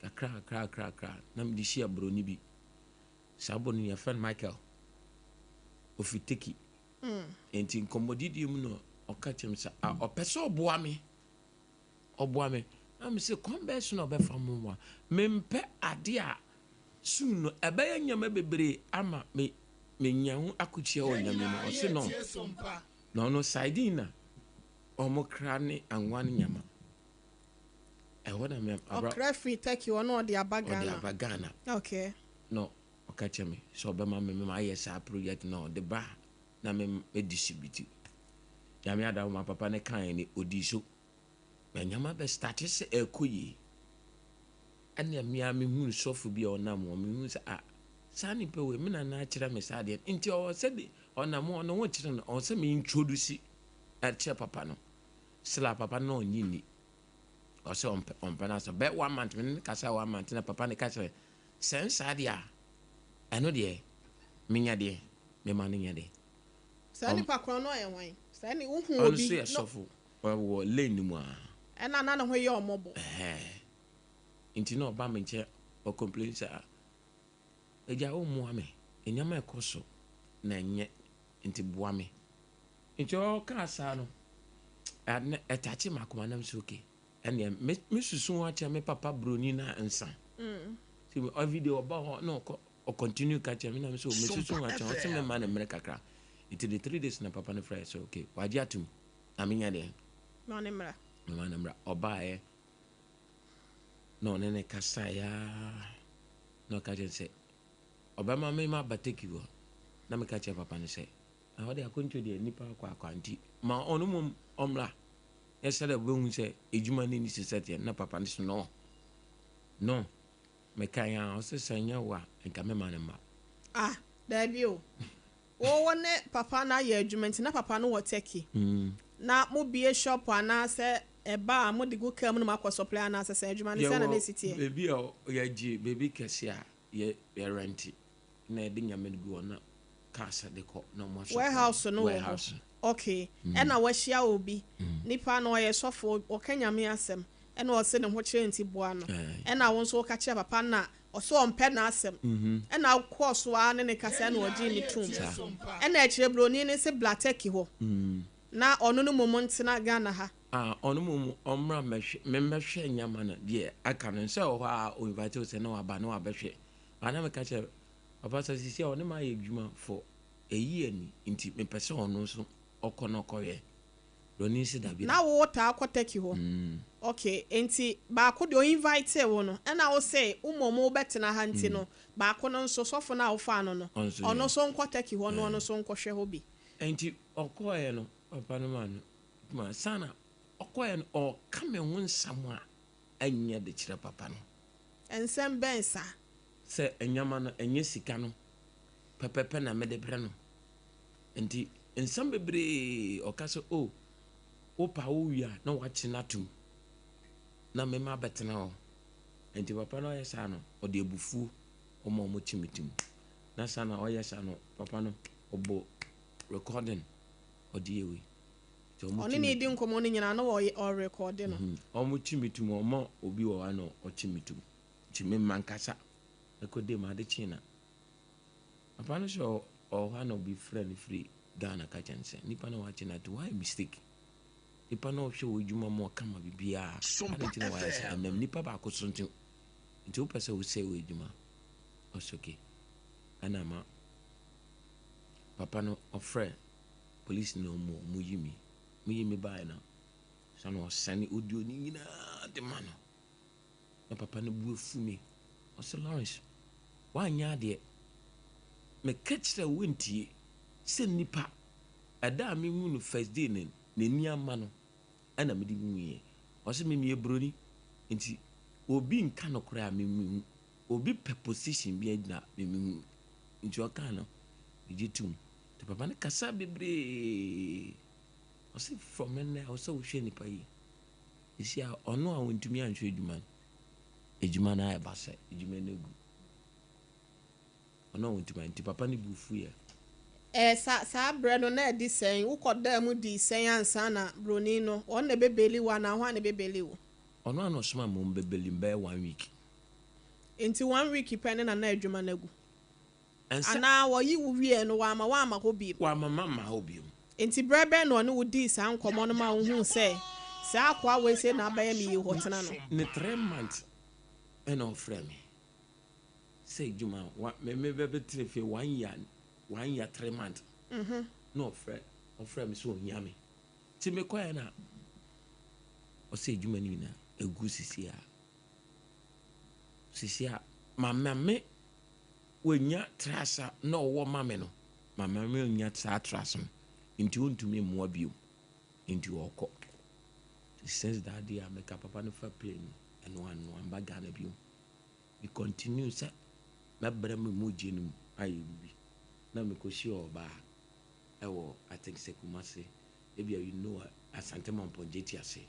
kakra kakra kakra kakra na mede hyia buroni bi. Saa buroni yɛfrɛ no Michael, ofi Turkey. Nti nkɔmmɔdidie mu no ɔka kyerɛ me sɛ ah, ɔpɛ sɛ ɔboa me, ɔboa me na me sɛ kwan bɛɛ so na ɔbɛfa mo wa mempɛ ade a soon no ɛbɛyɛ nneɛma bebree ama me menya ho akokyia wɔ Nyame mu. Ɔse no na ɔno sardine na ɔmo kra ne anwa ne nyama ɛhɔ na me abra. Ɔkra firi Turkey hɔ na ɔde aba Ɔde Ghana. aba Ghana. Na ɔka kyerɛ me sɛ ɔbɛma me mema ayɛ saa project na ɔde ba na me me distribute. Nyame adawoma ma papa ne kan ne odi so na nyama bɛ start sɛ ɛkɔ yie. Ɛna mmea mehunu sɔfo bi a ɔnam hɔ, mehunu sɛ ah, saa nipa wei me nana akyerɛ me saa adeɛ nti ɔwɔ sɛ de ɔnam hɔ ɔno ho kyerɛ no, ɔwɔ sɛ me introduce ɛkyerɛ papa no sila papa no na ɔnye nni. Ɔsɛ ɔmpɛ no asɛ bɛ one month me ne kasa one month na papa ne ka kyerɛ sɛ nsaa deɛ a ɛno deɛ menya deɛ mema no nyɛ deɛ. Saa nipa korɔ no ɔyɛ hwan? Saa ni wohu Ɔno obi nso yɛ sɔfo, ɔwɔ lane no mu a. Ɛna na ne ho yɛ ɔmɔbɔ. Ɛhɛn, nti na ɔba me nkyɛn ɔcomplain sɛ ah, agya wommoa me, nneɛma ɛkɔ so na ɛnyɛ nti boa me. Nti ɔkaa saa no ɛnɛ ɛtakye m'akoma nam sɛ okay, ɛneɛ me susu ho akyerɛ me papa broni na nsa nti everyday ɔba hɔ na ɔkɔ ɔcontinue ka kyerɛ me nam sɛ me susu ho akyerɛ ɔsɛ me ma ne mmerɛ kakra. Nti the 3 days na papa no frɛ sɛ okay, wagye atom na menya deɛ Na ɔne mmra. Mema no mmra. Ɔbaeɛ na ɔne ne kasaeɛ a na ɔka kyerɛ sɛ ɔbɛma me ma aba Turkey hɔ na meka kyerɛ papa no sɛ na ɔde akwantuo deɛ nipa akɔ akɔ nti ma ɔno mmom ɔmmra na sɛdeɛ wobɛhu sɛ adwuma no ni sɛ sɛteɛ. Na papa no so no no mekae a ɔsɛ sɛ nyɛ wo a nka mema no mma. Ah, daabi o, wɔwɔ ne papa no ayɛ adwuma nti na papa no wɔ Turkey na mobie shop anaasɛ ɛba a mode gu kaa mu no makɔ supply anaasɛ sɛ adwuma no sɛ na ne si teɛ? Baabi a yɛgye baabi kɛse a yɛ yɛrent na yɛde nyame no gu hɔ na cars de kɔ na ɔmo asɔ. Warehouse no wɔ hɔ. Warehouse. Okay, ɛna wahyia obi, nipa no ɔyɛ sɔfo, ɔka Nyame asɛm, ɛna ɔse ne ho kyerɛ nti boa no. Ɛna wo nso woka kyerɛ papa no na ɔsɛ ɔmpɛ n'asɛm, ɛna wokɔɔ so ara ne ne kasa ɛna ɔgyee ne tom, ɛna akyerɛ buroni ne se bla Turkey hɔ na ɔno no mmom ntena Ghana ha. Ah, ɔno mmom ɔmmra mmɛhwɛ memmɛhwɛ nyama no deɛ aka no sɛ wɔ hɔ a ɔinvite wo sɛ na waba na wabɛhwɛ ana meka kyerɛ papa sɛ sisi a ɔne ma ayɛ adwuma for a year ni nti mepɛ sɛ ɔno nso ɔkɔ na ɔkɔhwɛ. Broni nsi dabi. Na wo taa kɔ Turkey hɔ? Okay, nti baako deɛ ɔinvite wo no ɛna wo sɛ wo mmom wobɛtena ha nti no baako no nso sɔfo no a wofaa no no Ɔno nso ɔno yɛ. nso nkɔ Turkey hɔ no ɔno nso nkɔhwɛ hɔ bi. Nti ɔkɔɔɛ no papa no ma no ma sana ɔkɔɔɛ no ɔka me ho nsɛm a ɛnyɛ de kyerɛ papa no. Nsɛm bɛn saa? Sɛ nneɛma no ɛnyɛ sika no pɛpɛpɛ na mede brɛ no nti nsɛm bebree ɔka sɛ o wopa wo wie a na wakye no atom na mema bɛtena hɔ. Nti papa no ɔyɛ saa no ɔde abufuo ɔma ɔmo kye me tim. Na saa na ɔyɛ saa no papa no ɔbɔ recording ɔde yɛ wei. Nti ɔmo Ɔne kyi no me redi nkɔmmɔ no nyinaa na ɔyɛ ɔrekɔɔde no. Ɔmo kyi me tum ɔma obi wɔ hɔ a na ɔkyi me tum. Nti me mankasa mekɔ dam ade kyee na papa no sɛ ɔwɔ hɔ a na obi frɛ no firi Ghana ka kyerɛ no sɛ nipa no a wakye no ato wayɛ mistake. Nipa no a ɔhwɛ wɔ adwuma mu ɔkama biribiara adɛn nti na wayɛ saa ɛnam nipa baako so nti nti wopɛ sɛ wosɛe wɔ adwuma ɔsɛ okay ɛna ma papa no ɔfrɛ polisi na ɔmo ɔmo yi mi ɔmo yi mi baeɛ no sɛ na ɔsɛne audio no nyinaa de ma no na papa no bu afu mi ɔsɛ Lawrence wanyɛ adeɛ meka kyerɛ wo ntie sɛ nipa ɛda a mehu no first day no n'ani ama no ɛna mede huiɛ ɔsɛ me meyɛ buroni nti obi nka nokorɛ a memehu obi pɛ position bi agyina memehu nti ɔkaa no megye tom nti papa no kasa bebree ɔsɛ from nnɛ a ɔsɛ wohwɛ nipa yi ɛsi a ɔno a wɔntumi anhwɛ adwuma no adwuma no ayɛ basa adwuma no agu ɔno a wɔntumi nti papa no bu fuiɛ. Ɛɛ sa saa berɛ no na ɛdi sɛn? Wokɔdaa mu dii sɛn ansa na buroni no ɔno na ɛbɛbeli wo anaa hwan na ɛbɛbeli wo? Ɔno a na ɔsoma ma ɔmbɛbeli m bɛyɛ one week. Nti one week pɛ ne na na adwuma no agu? Ɛnsɛ Anaa wɔyi wo wie no wama woamma hɔ bio? Wama mamma hɔ bio. Nti berɛ bɛn na ɔne wo dii saa nkɔmmɔ no ma wohuu sɛ saa akoa wei sei na abɛyɛ me yi hɔ tena no? Ne 3 months ɛna ɔfrɛ me sɛ adwuma wa me me bɛbɛtena fie one year, one year 3 months na ɔfrɛ me sɛ ɔhia me nti mekɔɛ na ɔsɛ adwuma no nyinaa ɛgu sisi a mama me wanya trust a na ɔwɔ ma me no mama me nya saa trust no nti ɔntumi mmoa bio nti ɔkɔ. Since that day a meka papa no fa plane no ɛno ano amba Ghana bio. Me continue sɛ mɛbrɛ me mogye no mu ayɛ bibi na mekɔhyia ɔbaa ɛwɔ, I think sɛ Kumase ebia, you know, Asante Mampɔn gye ase.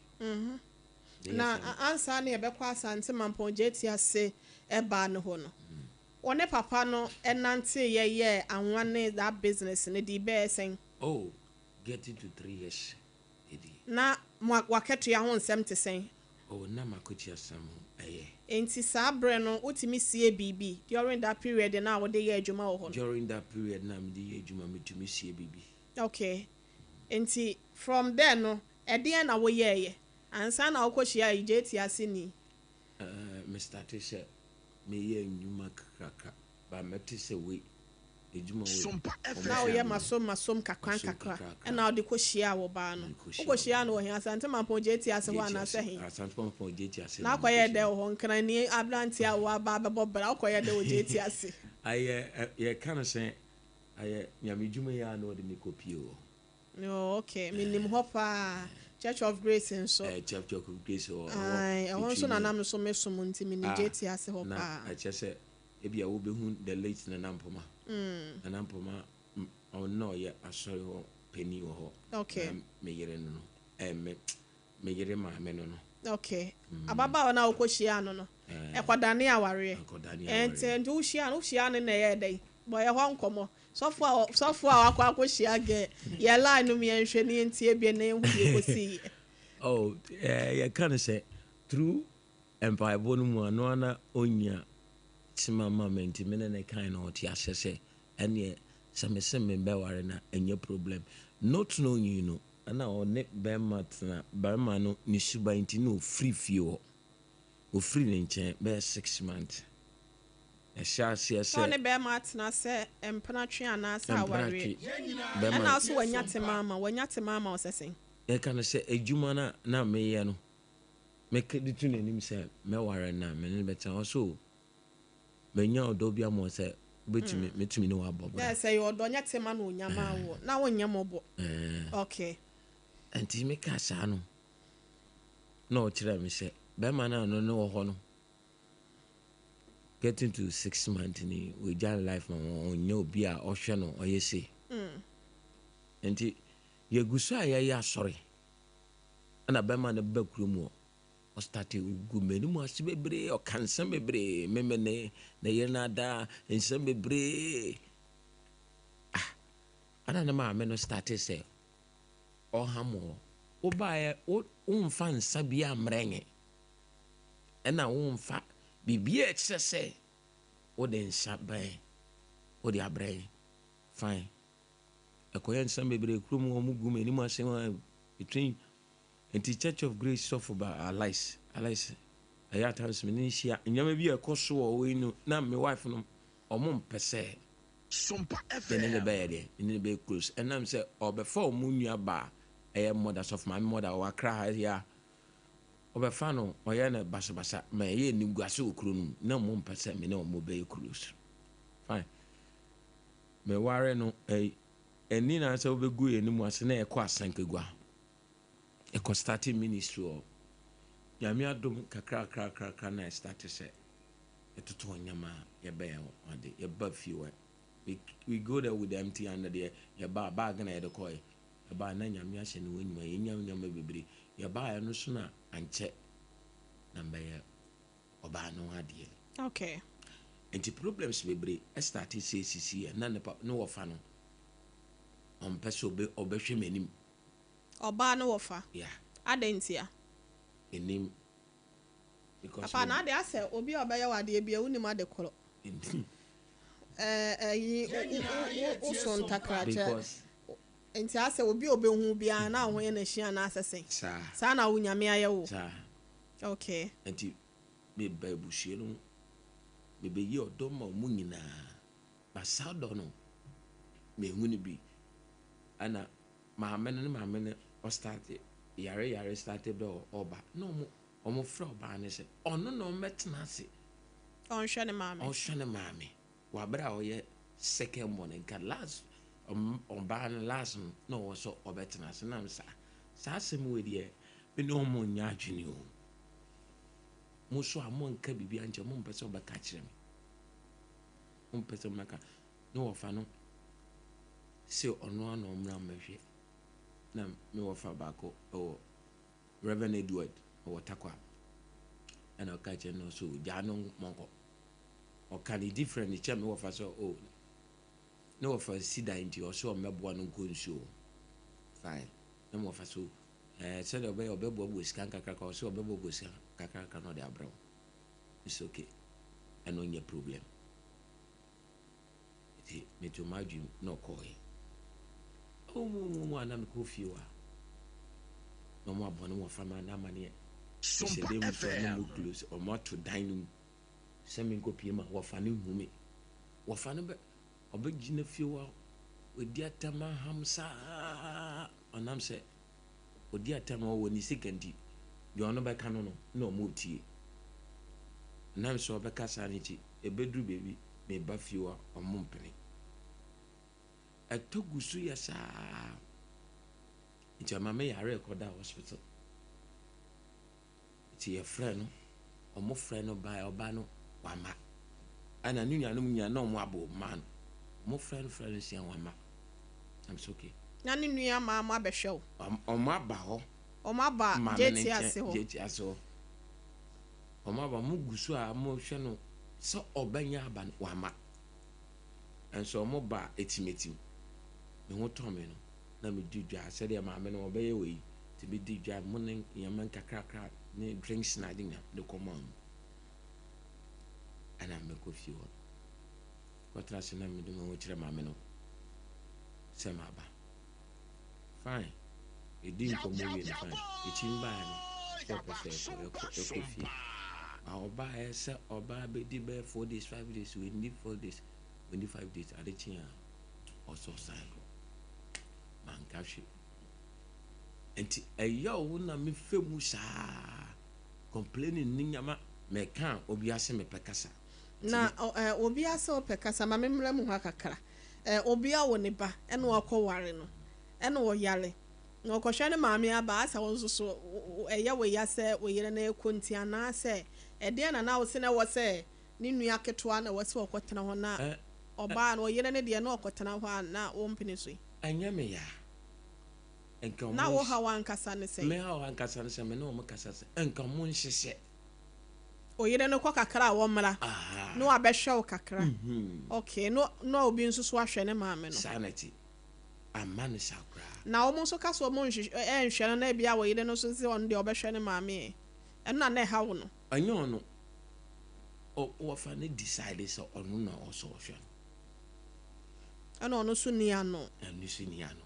Na ansa na yɛbɛkɔ Asante Mampɔn gye ti ase ɛbaa ne hɔ no, wɔne papa no ɛnante yɛyɛ anwa ne that business ne de bɛyɛ sɛn? Oh, getting to 3 years edi. Na mo wakatua ho nsɛm te sɛn? Oh, na makɔtua sam ho ɛyɛ. Nti saa berɛ no wotumi sie biribi during that period na wode yɛ adwuma wɔ hɔ no? During that period na mede yɛ adwuma, metumi sie biribi. Okay, nti from there no ɛdeɛn na woyɛɛyɛ ansa na wokɔhyia yi gye ti ase ni? Me start sɛ meyɛ nnwuma kakrakra ba mɛte sɛ wei edwuma wei. Na woyɛ masom masom kakra nkakra ɛna wode kɔhyia wɔ baa no. Wokɔhyia no wɔ he? Asante Mampɔn gye ti ase hɔ anaasɛ he? Asante Mampɔn gye ti ase. Na akɔyɛ dɛ wɔ hɔ? Nkrani aberante a wɔaba abɛbɔ bra, wokɔyɛ dɛ wɔ gye ti ase? Ayɛ yɛka no sɛ ayɛ Nyame dwuma yi a na ɔde me kɔpie wɔ. Oh, okay, menim hɔ paa, Church of Grace nso. Church of Grace wɔ. Ɛhɔ nso na nam nso mesom nti menim gye ti ase hɔ paa. Na ɛkyɛ sɛ ebi a wobɛhu the late Nana Mpoma. Nana Mpoma ɔno na ɔyɛ asɔre hɔ panin wɔ hɔ. Na me yere no me me yere maame no. Okay, ababaawa no a wokɔhyia no ɛkɔdane awareɛ. Ɛnti nti wohyia no na ɛyɛ dɛn bɔyɛ hɔ nkɔmmɔ? Sɔfo a wakɔ akɔhyia gɛ yɛ line no mu, yɛnhwɛ ne yɛntie bie na yɛnhu deɛ ɛkɔsii yɛ. Oh, yɛka no sɛ through mpaebɔ no mu ano ana ɔnya tema ma me nti me ne ne kan na ɔte ahyɛ sɛ ɛneɛ sɛ mese membɛware na ɛnyɛ problem. Not knowing no ɛna ɔne bɛrima tena, bɛrima no ne suban nti na ɔfiri fie hɔ, ɔfiri ne nkyɛn bɛyɛ 6 months ɛhyɛ aseɛ sɛ ɔne bɛrima atena sɛ mpenatwe anaasɛ awareɛ ɛna ɔso wanya tema ama wanya tema ama ɔsɛ sɛn? Yɛka no sɛ adwuma no na meyɛ no meka de to n'anim sɛ mɛware no a mene no bɛtena hɔ so manya ɔdɔ bi ama sɛ wobɛtumi mɛtumi ne wabɔ bra. Sɛ yɛ ɔdɔ nyɛ tema na onyama wo na wonyɛ mmɔbɔ, okay. Nti meka saa no na ɔkyerɛ me sɛ bɛrima no a ɔno ne wɔ hɔ no getting to 6 months ni wagya life ma ɔnyɛ obi a ɔhwɛ no ɔyɛ sei. Nti yɛgu so a yɛyɛ asɔre ɛna bɛrima no ba kurom hɔ. Ɔstate gu m'anim ase bebree, ɔka nsɛm bebree, me me ne ne yere no ada, nsɛm bebree. Ah, ana ne maame no starte sɛ ɔham wɔ. Wobaeɛ, wo womfa nsa bi ammrɛ nye, ɛna womfa biribi a ɛkyerɛ sɛ wode nsa bɛn wode abrɛ nye. Fine. Ɛkɔyɛ nsɛm bebree kurom wɔn gu m'anim ase between Nti Church of Grace sɔfo ba Alice, Alice, ɛyɛ at times me ne no hyia, nneɛma bi a ɛkɔ so wɔ hɔ yi no, na me wife no, ɔmo mpɛ sɛ me ne no bɛyɛ deɛ, me ne no bɛyɛ close, ɛnam sɛ ɔbɛfa ɔmo nua ba a ɛyɛ mother, sɔfo maame mother, ɔwɔ Accra ha yi a, ɔbɛfa no, ɔyɛ no basabasa, ma ɛyɛ animguase wɔ kuro no mu, na ɔmo mpɛ sɛ me ne ɔmo bɛyɛ close. Fine. Me ware no, ɛyi, ɛnni na sɛ wobɛgu yɛn anim ase na yɛkɔ Asankagua. Yɛkɔ starte ministry wɔ Nyame adom kakrakrakrakra na yɛstarte sɛ yɛtoto nneɛma a yɛbɛyɛ ho ade. Yɛba fie hɔ, we, we go there with empty hand deɛ yɛba bag na yɛde kɔɛ. Yɛba na Nyame ahyɛ ne ho enyuma, yɛnya nneɛma bebree. Yɛbaeɛ no so na ankyɛ na mbɛyɛ ɔbaa no ho adeɛ. Okay. Nti problems bebree starte sɛ esisi yɛ na ne pa ne wɔfa no ɔmpɛ sɛ ɔbɛ ɔbɛhwɛ m'anim. Ɔbaa no wɔfa. Yeah. Adɛn ntia? Mennim. Because Papa me. na ade asɛ obi a ɔbɛyɛ wo adeɛ bia wonim ade korɔ. Mennim. Ɛɛ ɛyi wo wo wo so ntakrakyɛ. Because. Nti asɛ obi a ɔbɛhu wo biara na wo ho yɛ no hye anaasɛ sɛn? Saa. Saa na wo Nyame ayɛ wo? Saa. Okay. Nti me ba abusua no mu, me bɛyi ɔdɔ ma wɔn nyinaa. But saa ɔdɔ no, menhu no bi. Ɛna maame no ne maame no ɔstarte yare yare starte bɛ ɔba na ɔmo ɔmo frɛ ɔbaa no sɛ ɔno na ɔmmɛtena ase. Ɔnhwɛ ne maame. Ɔnhwɛ ne maame wɔ abere a ɔyɛ second born nka last ɔbaa no last no na ɔwɔ sɛ ɔbɛtena ase nam saa saa asɛm wei deɛ me ne ɔmo nyɛ adwene o mo so a mo nka biribi ankyɛ mo mpɛ sɛ ɔbɛka kyerɛ me mo mpɛ sɛ ɔbɛka ne wɔfa no se ɔno ara na ɔmmra mmɛhwɛ. Na me wɔfa baako wɔ Reverend Edward ɔwɔ Tarkwa. Ɛna ɔka kyerɛ no so gyaa no mɔnkɔ. Ɔka ne different kyɛ me wɔfa sɛ o ne wɔfa si dan nti ɔsɛ ɔmmɛboa no nkɔ nsuo. Fine. Na me wɔfa so ɛɛ sɛdeɛ ɔbɛyɛ ɔbɛboaboa sika nkakraka ɔsɛ ɔbɛboaboa sika nkakraka na ɔde abrɛ wo. It's okay. Ɛno nyɛ problem. Nti meto m'adwene mu na ɔkɔɔeɛ. Ɔmu a na mekɔ fie hɔ a, na ɔmo abɔ ne wɔfa ma no amaneɛ. Mehyɛ dan mu so a na ɔmo close, ɔmo ato dan no mu sɛ menkɔ pie ma wɔfa no nhu me. Wɔfa no bɛ ɔbɛgyina fie hɔ a, ɔdi atɛm aham saa. Ɔnam sɛ ɔdi atɛm a ɔwɔ ne sika nti, deɛ ɔno bɛka no no na ɔmo tie. Ɔnam sɛ ɔbɛka saa no nti, ɛbɛduru baabi meba fie hɔ a, ɔmo mpene. Ɛtɔ gu so yɛ saa. Nti ɛma me yare kɔda hospital. Nti yɛfrɛ no, ɔmo frɛ no bae, ɔba no wama. Ɛna ne nuanom nyinaa na ɔmo abɔ ɔmo no. Ɔmo frɛ no frɛ no sia wama. I'm so okay. Na ne nua maa mo abɛhwɛ wo? Ɔmo aba hɔ. Ɔmo aba Maame ne JT ase nkyɛn, hɔ? JT ase hɔ. Ɔmo aba, ɔmo gu so a ɔmo hwɛ no sɛ ɔbɛnya aba no wama. Nso ɔmo ba etimetim. Me ho tɔ me no, na me di dwa sɛdeɛ maame no ɔbɛyɛ wɔ yi. Nti me di dwa mo ne nneɛma nkakrakra ne drinks na ade nyinaa de kɔ maa mu. Ɛna mekɔ fie hɔ. Kɔtena ase na mede me ho kyerɛ maame no sɛ maba. Fine. Yɛdi nkɔmmɔ wie no fine. Ekyi baeɛ no sɛ ɔpɛ sɛ yɛkɔ yɛkɔ yɛkɔ fie. Ba ɔbaeɛ sɛ ɔbaa bɛdi bɛyɛ 4 days 5 days, wɔndi 4 days wɔndi 5 days, ade kye a ɔsɛ ɔsan kɔ. Manka hwee. Nti ɛyɛ wo na mefɛ mu saa complaining ne nyama mɛka a obi ase mepɛ kasa. Na obi asɛ ɔpɛ kasa ma memmrɛ mu hɔ kakra. Obi awo ne ba ɛna wakɔ ware no ɛna ɔyare na ɔkɔhwɛ ne maame aba asɛ wo nso so ɛyɛ wo ya sɛ wo yere no ɛkɔ nti anaasɛ ɛdeɛn na na wo se na ɛwɔ sɛ ne nua ketewa na ɛwɔ sɛ ɔkɔtena hɔ na ɔbaa no ɔyere no deɛ na ɔkɔtena hɔ a na wɔmpene so yi? Ɛnyɛ me ya. Nka ɔmo Na wo haw ankasa ne sɛn? Me haw ankasa ne sɛ me ne wɔn kasa sɛ nka ɔmo nhyehyɛ. Oyere no kɔ kakra a wɔmmra na wabɛhwɛ wo kakra. Okay, na na obi nso so ahwɛ ne maame no. Saa na ɛte. Amma no saa koraa. Na wɔn nso ka sɛ wɔn nhwehwɛ ɛnhwɛ no na ebia wo yere no nso se ɔno deɛ ɔbɛhwɛ ne maame ɛ. Ɛno na na ɛha wo no. Ɛnyɛ ɔno. Ɔ wɔfa no decide sɛ ɔno na ɔwɔ sɛ ɔhwɛ no. Ɛna ɔno nso nni ano. Ɛno nso nni ano.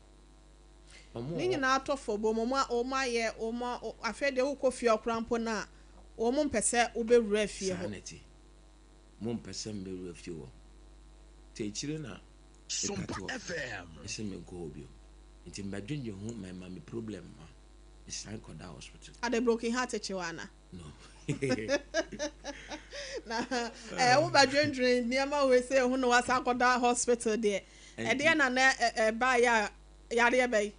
Ne nyinaa tɔ fɔ bom, wɔn wɔn ayɛ wɔn afei deɛ wokɔ fie hɔ koraa mpo no a, wɔn mpɛ sɛ wobɛwura fie hɔ. Saa na ɛte. Wɔn mpɛ sɛ mbɛwura fie hɔ. Nti akyire na meka to hɔ sɛ menkɔ hɔ bio. Nti mbɛdwendwen ho ma ɛma me problem ma mesan kɔda hospital. Ade broken heart kye wo ana? No. Na ɛɛ wobɛdwendwen nneɛma wei sɛ ho na wasan kɔda hospital deɛ. Ɛdeɛ na na ɛbaeɛ a yareɛ bɛyi.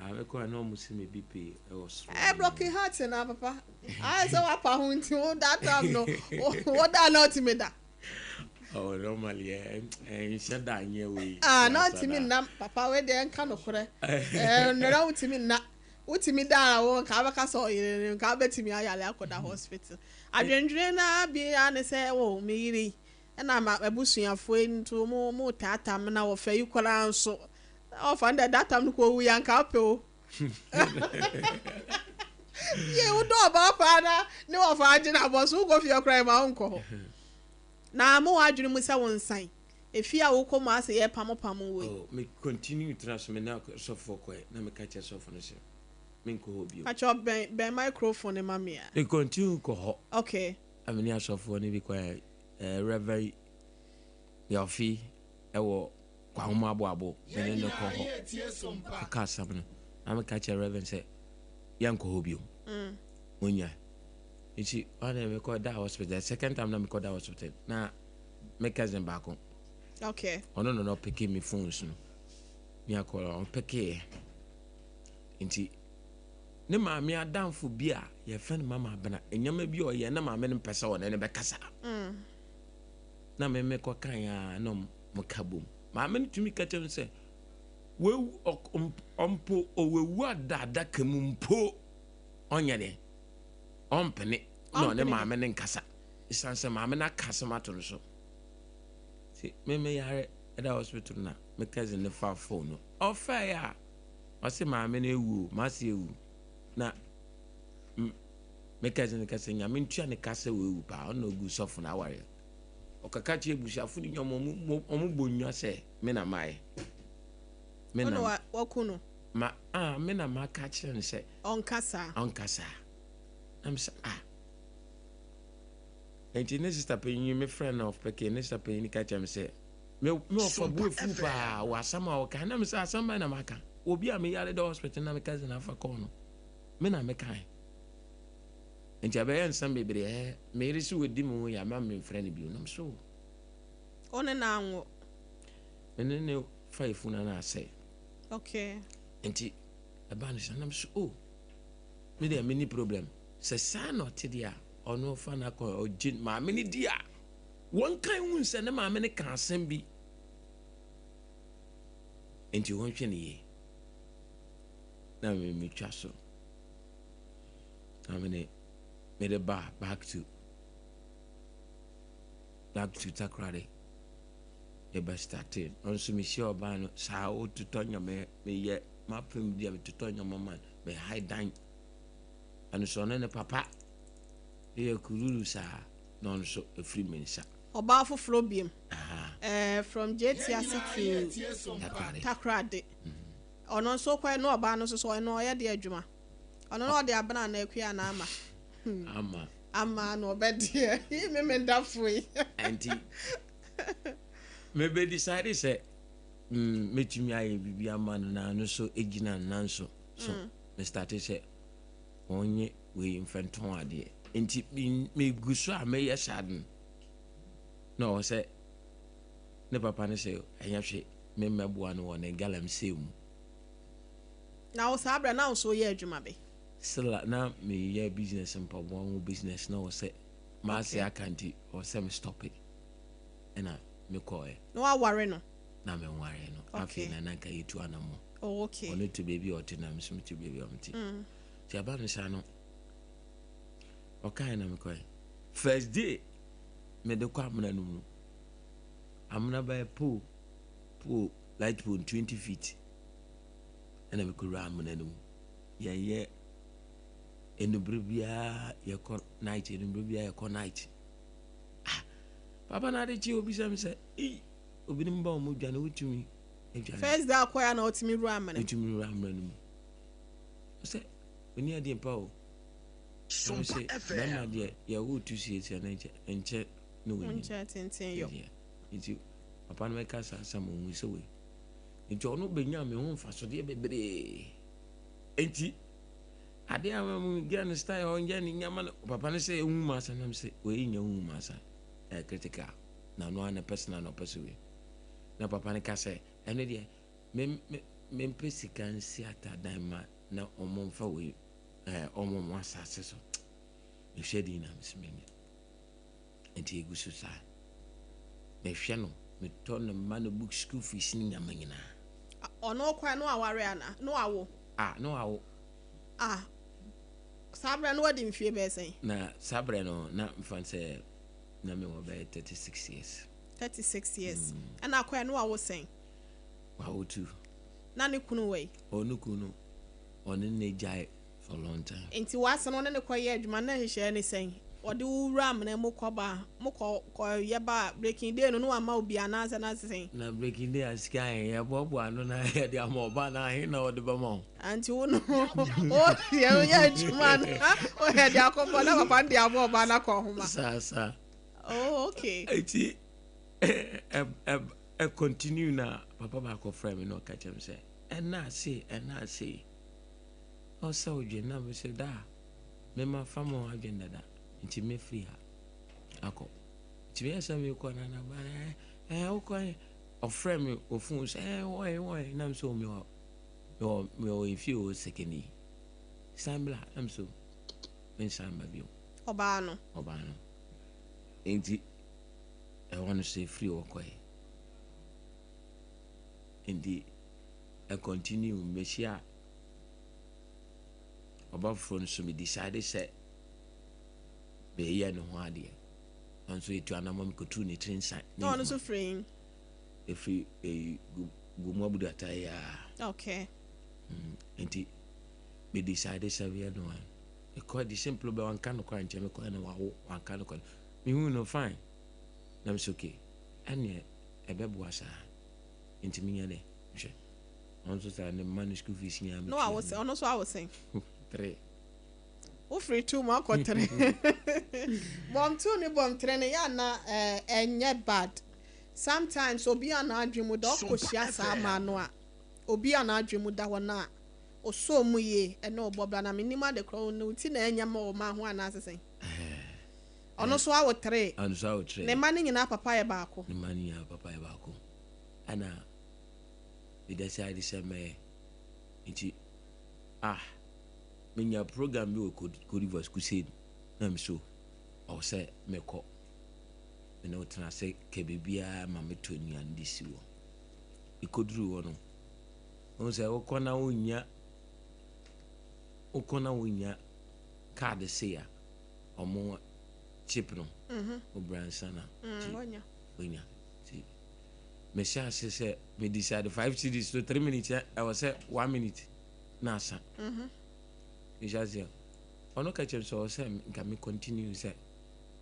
Ah mekɔ a na ɔmo se me BP ɛwɔ soro. Ɛɛ broken heart na papa. Ayɛ sɛ wapa ho nti wo that time no wo da na ɔtumi da. Oh normally ɛ nhyɛ da nyɛ wei. Ah na ɔtumi nna papa wei deɛ nka nokorɛ. Ɛɛ nnora wotumi nna. Wotumi da a wo nka wobɛka sɛ ɔyere no nka wobɛtumi ayare akɔda hospital. Adwendwene no ara bi ara ne sɛ oh me yere yi Ɛna ma abusuafoɔ yi nso mo mo taataa me na wɔfa yi koraa nso ɔfa no dɛ that time no kɔ owu yɛ anka wopɛ o yie wodɔ ɔbaa paa na ne wɔfa agye no abɔ so wokɔ fie koraa ma wonkɔ hɔ na mo wɔ adwene mu sɛ wo nsan efie a wokɔ mu asɛ yɛ pamo pamo wɔ yi. Oh, me continue tena so me ne sɔfoɔ kɔɛ na meka kyerɛ sɔfo no sɛ menkɔ hɔ bio. Pakyɛ bɛn bɛn microphone no ma me a. Me continue kɔ hɔ. Okay. Na me ne asɔfoɔ no bi kɔɛ. Rev. Yɔfi wɔ Kwahom Aboabo, me ne no kɔ hɔ kɔka asɛm no. Na meka kyerɛ Rev. sɛ yɛnkɔ hɔ bio. Munya. Nti ɔne mekɔ da hospital. The second time na mekɔ da hospital na me cousin baako. Okay. Ɔno na ɔpeke me phones no. Me akɔ ɔpeke. Nti ne maame adamfo bi a yɛfrɛ no Mama Abena, nneɛma bi a ɔyɛ na maame no mpɛ sɛ ɔne no bɛkasa. Na me mekɔ kan a na ɔmo ka bom. Maame no tumi ka kyerɛ no sɛ wawu ɔmpo ɔwawu ada adaka mu mpo ɔnyɛ dɛ ɔmpene na ɔne maame no nkasa. Ɛsiane sɛ maame no aka asɛm ato no so. Nti me meyare ɛda hospital na me cousin no fa phone no. Ɔfɛe a Ɔse maame no awu o, m'ase awu. Na me cousin no ka sɛ Nyame ntua ne ka sɛ wawu paa, ɔno na ogu sɔfo no awareɛ. Ɔkaka kyerɛ abusuafo no nyinaa, ɔmo bɔ nnwa sɛ me na mayɛ. Me na Ɔno waku no. Ma ah me na maka akyerɛ no sɛ. Ɔnka saa. Ɔnka saa. Na me sɛ ah. Nti ne sister panyin me friend na ɔpɛkɛ ne sister panyin ka kyerɛ me sɛ Me me ɔfa bu efu paa wɔ asɛm a ɔka na me sɛ asɛm bɛn na maka obi a meyare da hospital na me cousin afa kɔɔ no me na mekae nti ɛbɛyɛ nsɛm bebree ɛ me yere sɛ wɔdi me ho yɛ ama memfrɛ no bio nam so wo ne na anwo me ne ne fa efu na na asɛe okay nti ɛba no sɛ nam so o oh, me deɛ me ni problem sɛ saa na ɔte deɛ a ɔno ɔfa no akɔ ɔgye maame no di a Wɔnkae hu sɛ ne maame no kaa asɛm bi, enti wɔnhwɛ no yie. Na me metwa so. Na mede mede ba back to back to Takoradi. Yɛbɛ starte. Ɔno nso mehyia ɔbaa no saa wototɔ nneɛma meyɛ mapem bi a metotɔ nneɛma ma no mehae dan. Ɛno nso ɔne ne papa yɛ kururu saa. Na ɔno nso ɛfiri me nsa. Ɔbaa foforɔ biom eh, from Gyetiase to Takoradi. Ɔno nso kɔɛ na ɔbaa no nso so ɔno ɔyɛ deɛ adwuma. Ɔno na ɔde abena anaa akua anaa ama. Ama. Ama na ɔbɛdeɛ. Yi me me dafo yi. Nti me bɛ decide sɛ mm, mɛtumi ayɛ biribi ama no na ɔno nso gyina ne nan so. So me starte sɛ wɔnye wei mfɛntɔn adeɛ. Nti megu so a meyɛ saa no na ɔwɔ sɛ ne papa no sɛ ɛnyɛ hwe me mmɛboa no wɔ ne galamsey mu. Na wo saa berɛ na wo nso woyɛ adwuma bɛ? Sila na meyɛ business mpaboa ho business na ɔwɔ sɛ m'ase aka nti ɔwɔ sɛ me stop it ɛna mekɔɛ. Na waware no? Na menwaree no. Afei na na nka yɛtu anammɔ. Oh, okay. Ɔno te baabi a ɔte na me nso mete baabi a mete. Nti aba no saa no, ɔkae na mekɔe. First day mede kɔ amena no mu no, amena bɛyɛ pole, pole, light pole 20 feet ɛna mekɔwura amena no mu. Yɛyɛ enubere biara yɛkɔ night, enubere biara yɛkɔ night. Ah, papa no ade kye obisa me sɛ, ei, obinom ba wɔn dwane, wotumi adwane. First day akɔɛ a na ɔtumi wura amena mu. Wotumi wura amena no mu. Sɛ, oni adeɛ mpa o. Ɛno sɛ, bɛrima deɛ yɛwo tu siesie na nkyɛ nkyɛ na wɔnyini. Nkyɛ tenten yɔ. Nti papa no bɛka saa asɛm ohun sɛ wei. Nti ɔno bɛnya me ho mfasodeɛ bebree. Nti adeɛ a mu gya no style ɔnyɛ ne nyama no papa no sɛ ehu ma asa nam sɛ wei nyɛ hu ma asa ɛyɛ critical na ɔno ara ne personal na ɔpɛ sɛ wei. Na papa no ka sɛ ɛno deɛ me me mempɛ sika nsi atadan ma na ɔmo mfa wei ɛɛ ɔmo mo asase so. Mehwɛ din na mesɛ menyɛ. Nti egu so saa. Mehwɛ no, metɔ ne mma no book, school fees ne nyama nyinaa. Ɔno kwan no aware ana? No awo? Ah, no awo. Ah, saa berɛ no wadi mfie bɛyɛ sɛn? Na saa berɛ no, na mfa sɛ na mewɔ bɛyɛ 36 years. 36 years. Ɛna akɔɛ no wawo sɛn? Wawo two. Na ne kunu wɔ yi? Oh, ne kunu no, ɔne ne gyae for long time. Nti w'ase no, ɔne ne kɔyɛ adwuma na nhyehyɛeɛ ne sɛn? Ɔde wo wura amena mu kɔba a, mokɔ kɔyɛ ba a, breaking day no, na wama wo bi anaasɛ na sɛn? Na breaking day a sika ahe? Yɛboaboa ano na yɛde ama ɔba anaa ahe na ɔde bɛma wo? Ah, nti wo no, wo deɛ woyɛ adwuma na woyɛ de akɔbɔ na papa no de abɔ ɔba no akɔ nhoma. Saa saa. Oh, okay. Nti ɛ ɛ ɛ continue na papa baako frɛ me na ɔka kyerɛ me sɛ ɛna ase ɛna ase ɔsɛ odwen na me sɛ daa me ma fa mo adwen dada nti me firi ha akɔ nti meyɛ sɛ mekɔ na na ba ɛ ɛ wokɔ ɛ ɔfrɛ me wɔ phone sɛ ɛ wɔn wɔn na me sɛ mewɔ mewɔ mewɔ efie wɔ sekeni san bla na me sɛ mensan ba bio. Ɔbaa no. Ɔbaa no nti ɛhɔ no sɛ efiri hɔ kɔɛ nti ɛ continue mehyia ɔba foforɔ no so me decide sɛ meyɛ ne ho adeɛ nso etu anamɔ mekɔtu ne tiri nsa. Na ɔno nso firi? Efiri eyi Gomu Abudata yi a. Okay. Nti me decide sɛ meyɛ no a mekɔ de simple bɛ wanka no kora nkyɛn mekɔ na wawo wanka no kora mehu no fine na mesɛ okay ɛneɛ ɛbɛboa saa nti menyɛ dɛ hwɛ ɔno nso saa ne mma no school fees nyinaa metua. No awo sɛn? Ɔno nso awo sɛn? Three. Wofiri two mu akɔ three. Bɔm two ne bɔm three no yɛ ana ɛnyɛ bad. Sometimes obi a n'adwene mu da ɔkɔhyia saa maa no a obi a n'adwene mu da hɔ no a ɔsɔ mu yie ɛne ɔbɔ bra na menim ade korɔ ne ti na ɛnyɛ ma ɔma ho anaasɛ sɛn. Ɔno nso awo three. Ɔno nso awo three. Ne mma no nyinaa papa yɛ baako. Ne mma no nyinaa papa yɛ baako. Ɛna me decide sɛ mɛyɛ nti ah menya program bi wɔ Cote d'Ivoire Crusade na me so ɔwɔ sɛ mekɔ me ne wo tena ase kɛ biribiara ma metɔ nnuane de si hɔ ɛkɔduru hɔ no wohu sɛ wokɔ na wonnya wokɔ na wonnya kaade sei a ɔmo chip no wobra nsa na nti wonya nti mehyɛ ase sɛ me decide 5 cedis to 3 minutes ɛwɔ sɛ 1 minute na asa. Mehyɛ ase ɔno ka kyerɛ sɛ ɔwɔ sɛ nka me continue sɛ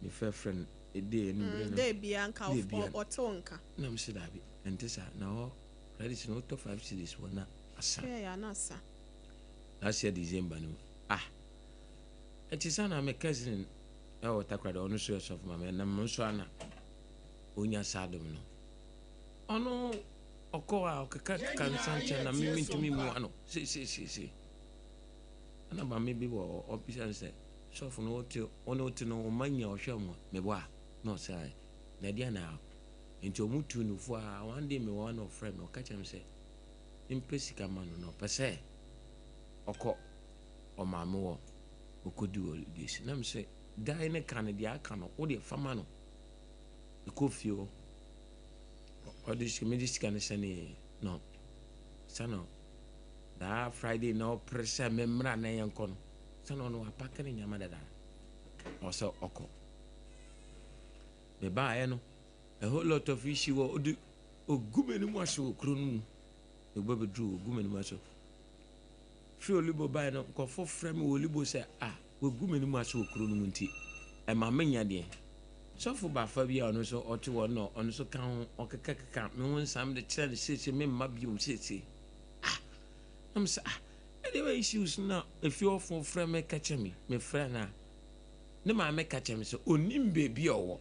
mefrɛfrɛ no ɛde anibere no. Day bia nka ɔte wo nka. Na mesɛ daabi, ɛnte saa na hɔ credit no wotɔ 5 cedis wɔ na asa. Yɛ na asa. Last year December no ah ɛte sɛ na me cousin ɛwɔ Takoradi, ɔno nso yɛ sɔfo ma me ɛnam nso ana onya saa dom no ɔno ɔkɔ a ɔkeka keka nsa nkyɛn na me mentumi mmoa no seeseeseesei ɛna maame bi wɔ ɔbisa no sɛ sɔfo no wote ɔne wote no ɔma nya ɔhwɛ mu mebɔ a na ɔsɛ ayɛ na ɛdeɛ na nti ɔmo tu no fo a one day mewɔ na ɔfrɛ me ɔka kyerɛ me sɛ mpɛ sika ma no na ɔpɛ sɛ ɔkɔ ɔmaame wɔ ɔkɔdi holidays na me sɛ dan ne ka no deɛ aka no wodeɛ fama no ɛkɔ fie hɔ ɔde sika mede sika no sɛne no sɛ no. Daa Friday na ɔpere sɛ memmra na yɛnkɔ no, sɛ na ɔno wapake ne nneɛma dada. Ɔwɔ sɛ ɔkɔ. Mebaeɛ no, a whole lot of issue wɔ ɔde ɔgu m'anim ase wɔ kuro no mu. Mebɔ bɛduru ɔgu m'anim ase. Firi Olibo baeɛ no, nkurɔfoɔ frɛ me wɔ Olibo sɛ, ah, wagu m'anim ase wɔ kuro no mu nti, ɛma menya deɛ. Sɔfo bafa bi a ɔno nso ɔte hɔ no, ɔno nso ka ho, ɔkekakeka me ho nsɛm de kyerɛ no seesei memma biom seesei. Ah! Na me sɛ, ah, ɛdeɛ bɛ issues na efie hɔfoɔ frɛ me ka kyerɛ me, mefrɛ no a, ne maame ka kyerɛ me sɛ ɔnim baabi a ɔwɔ.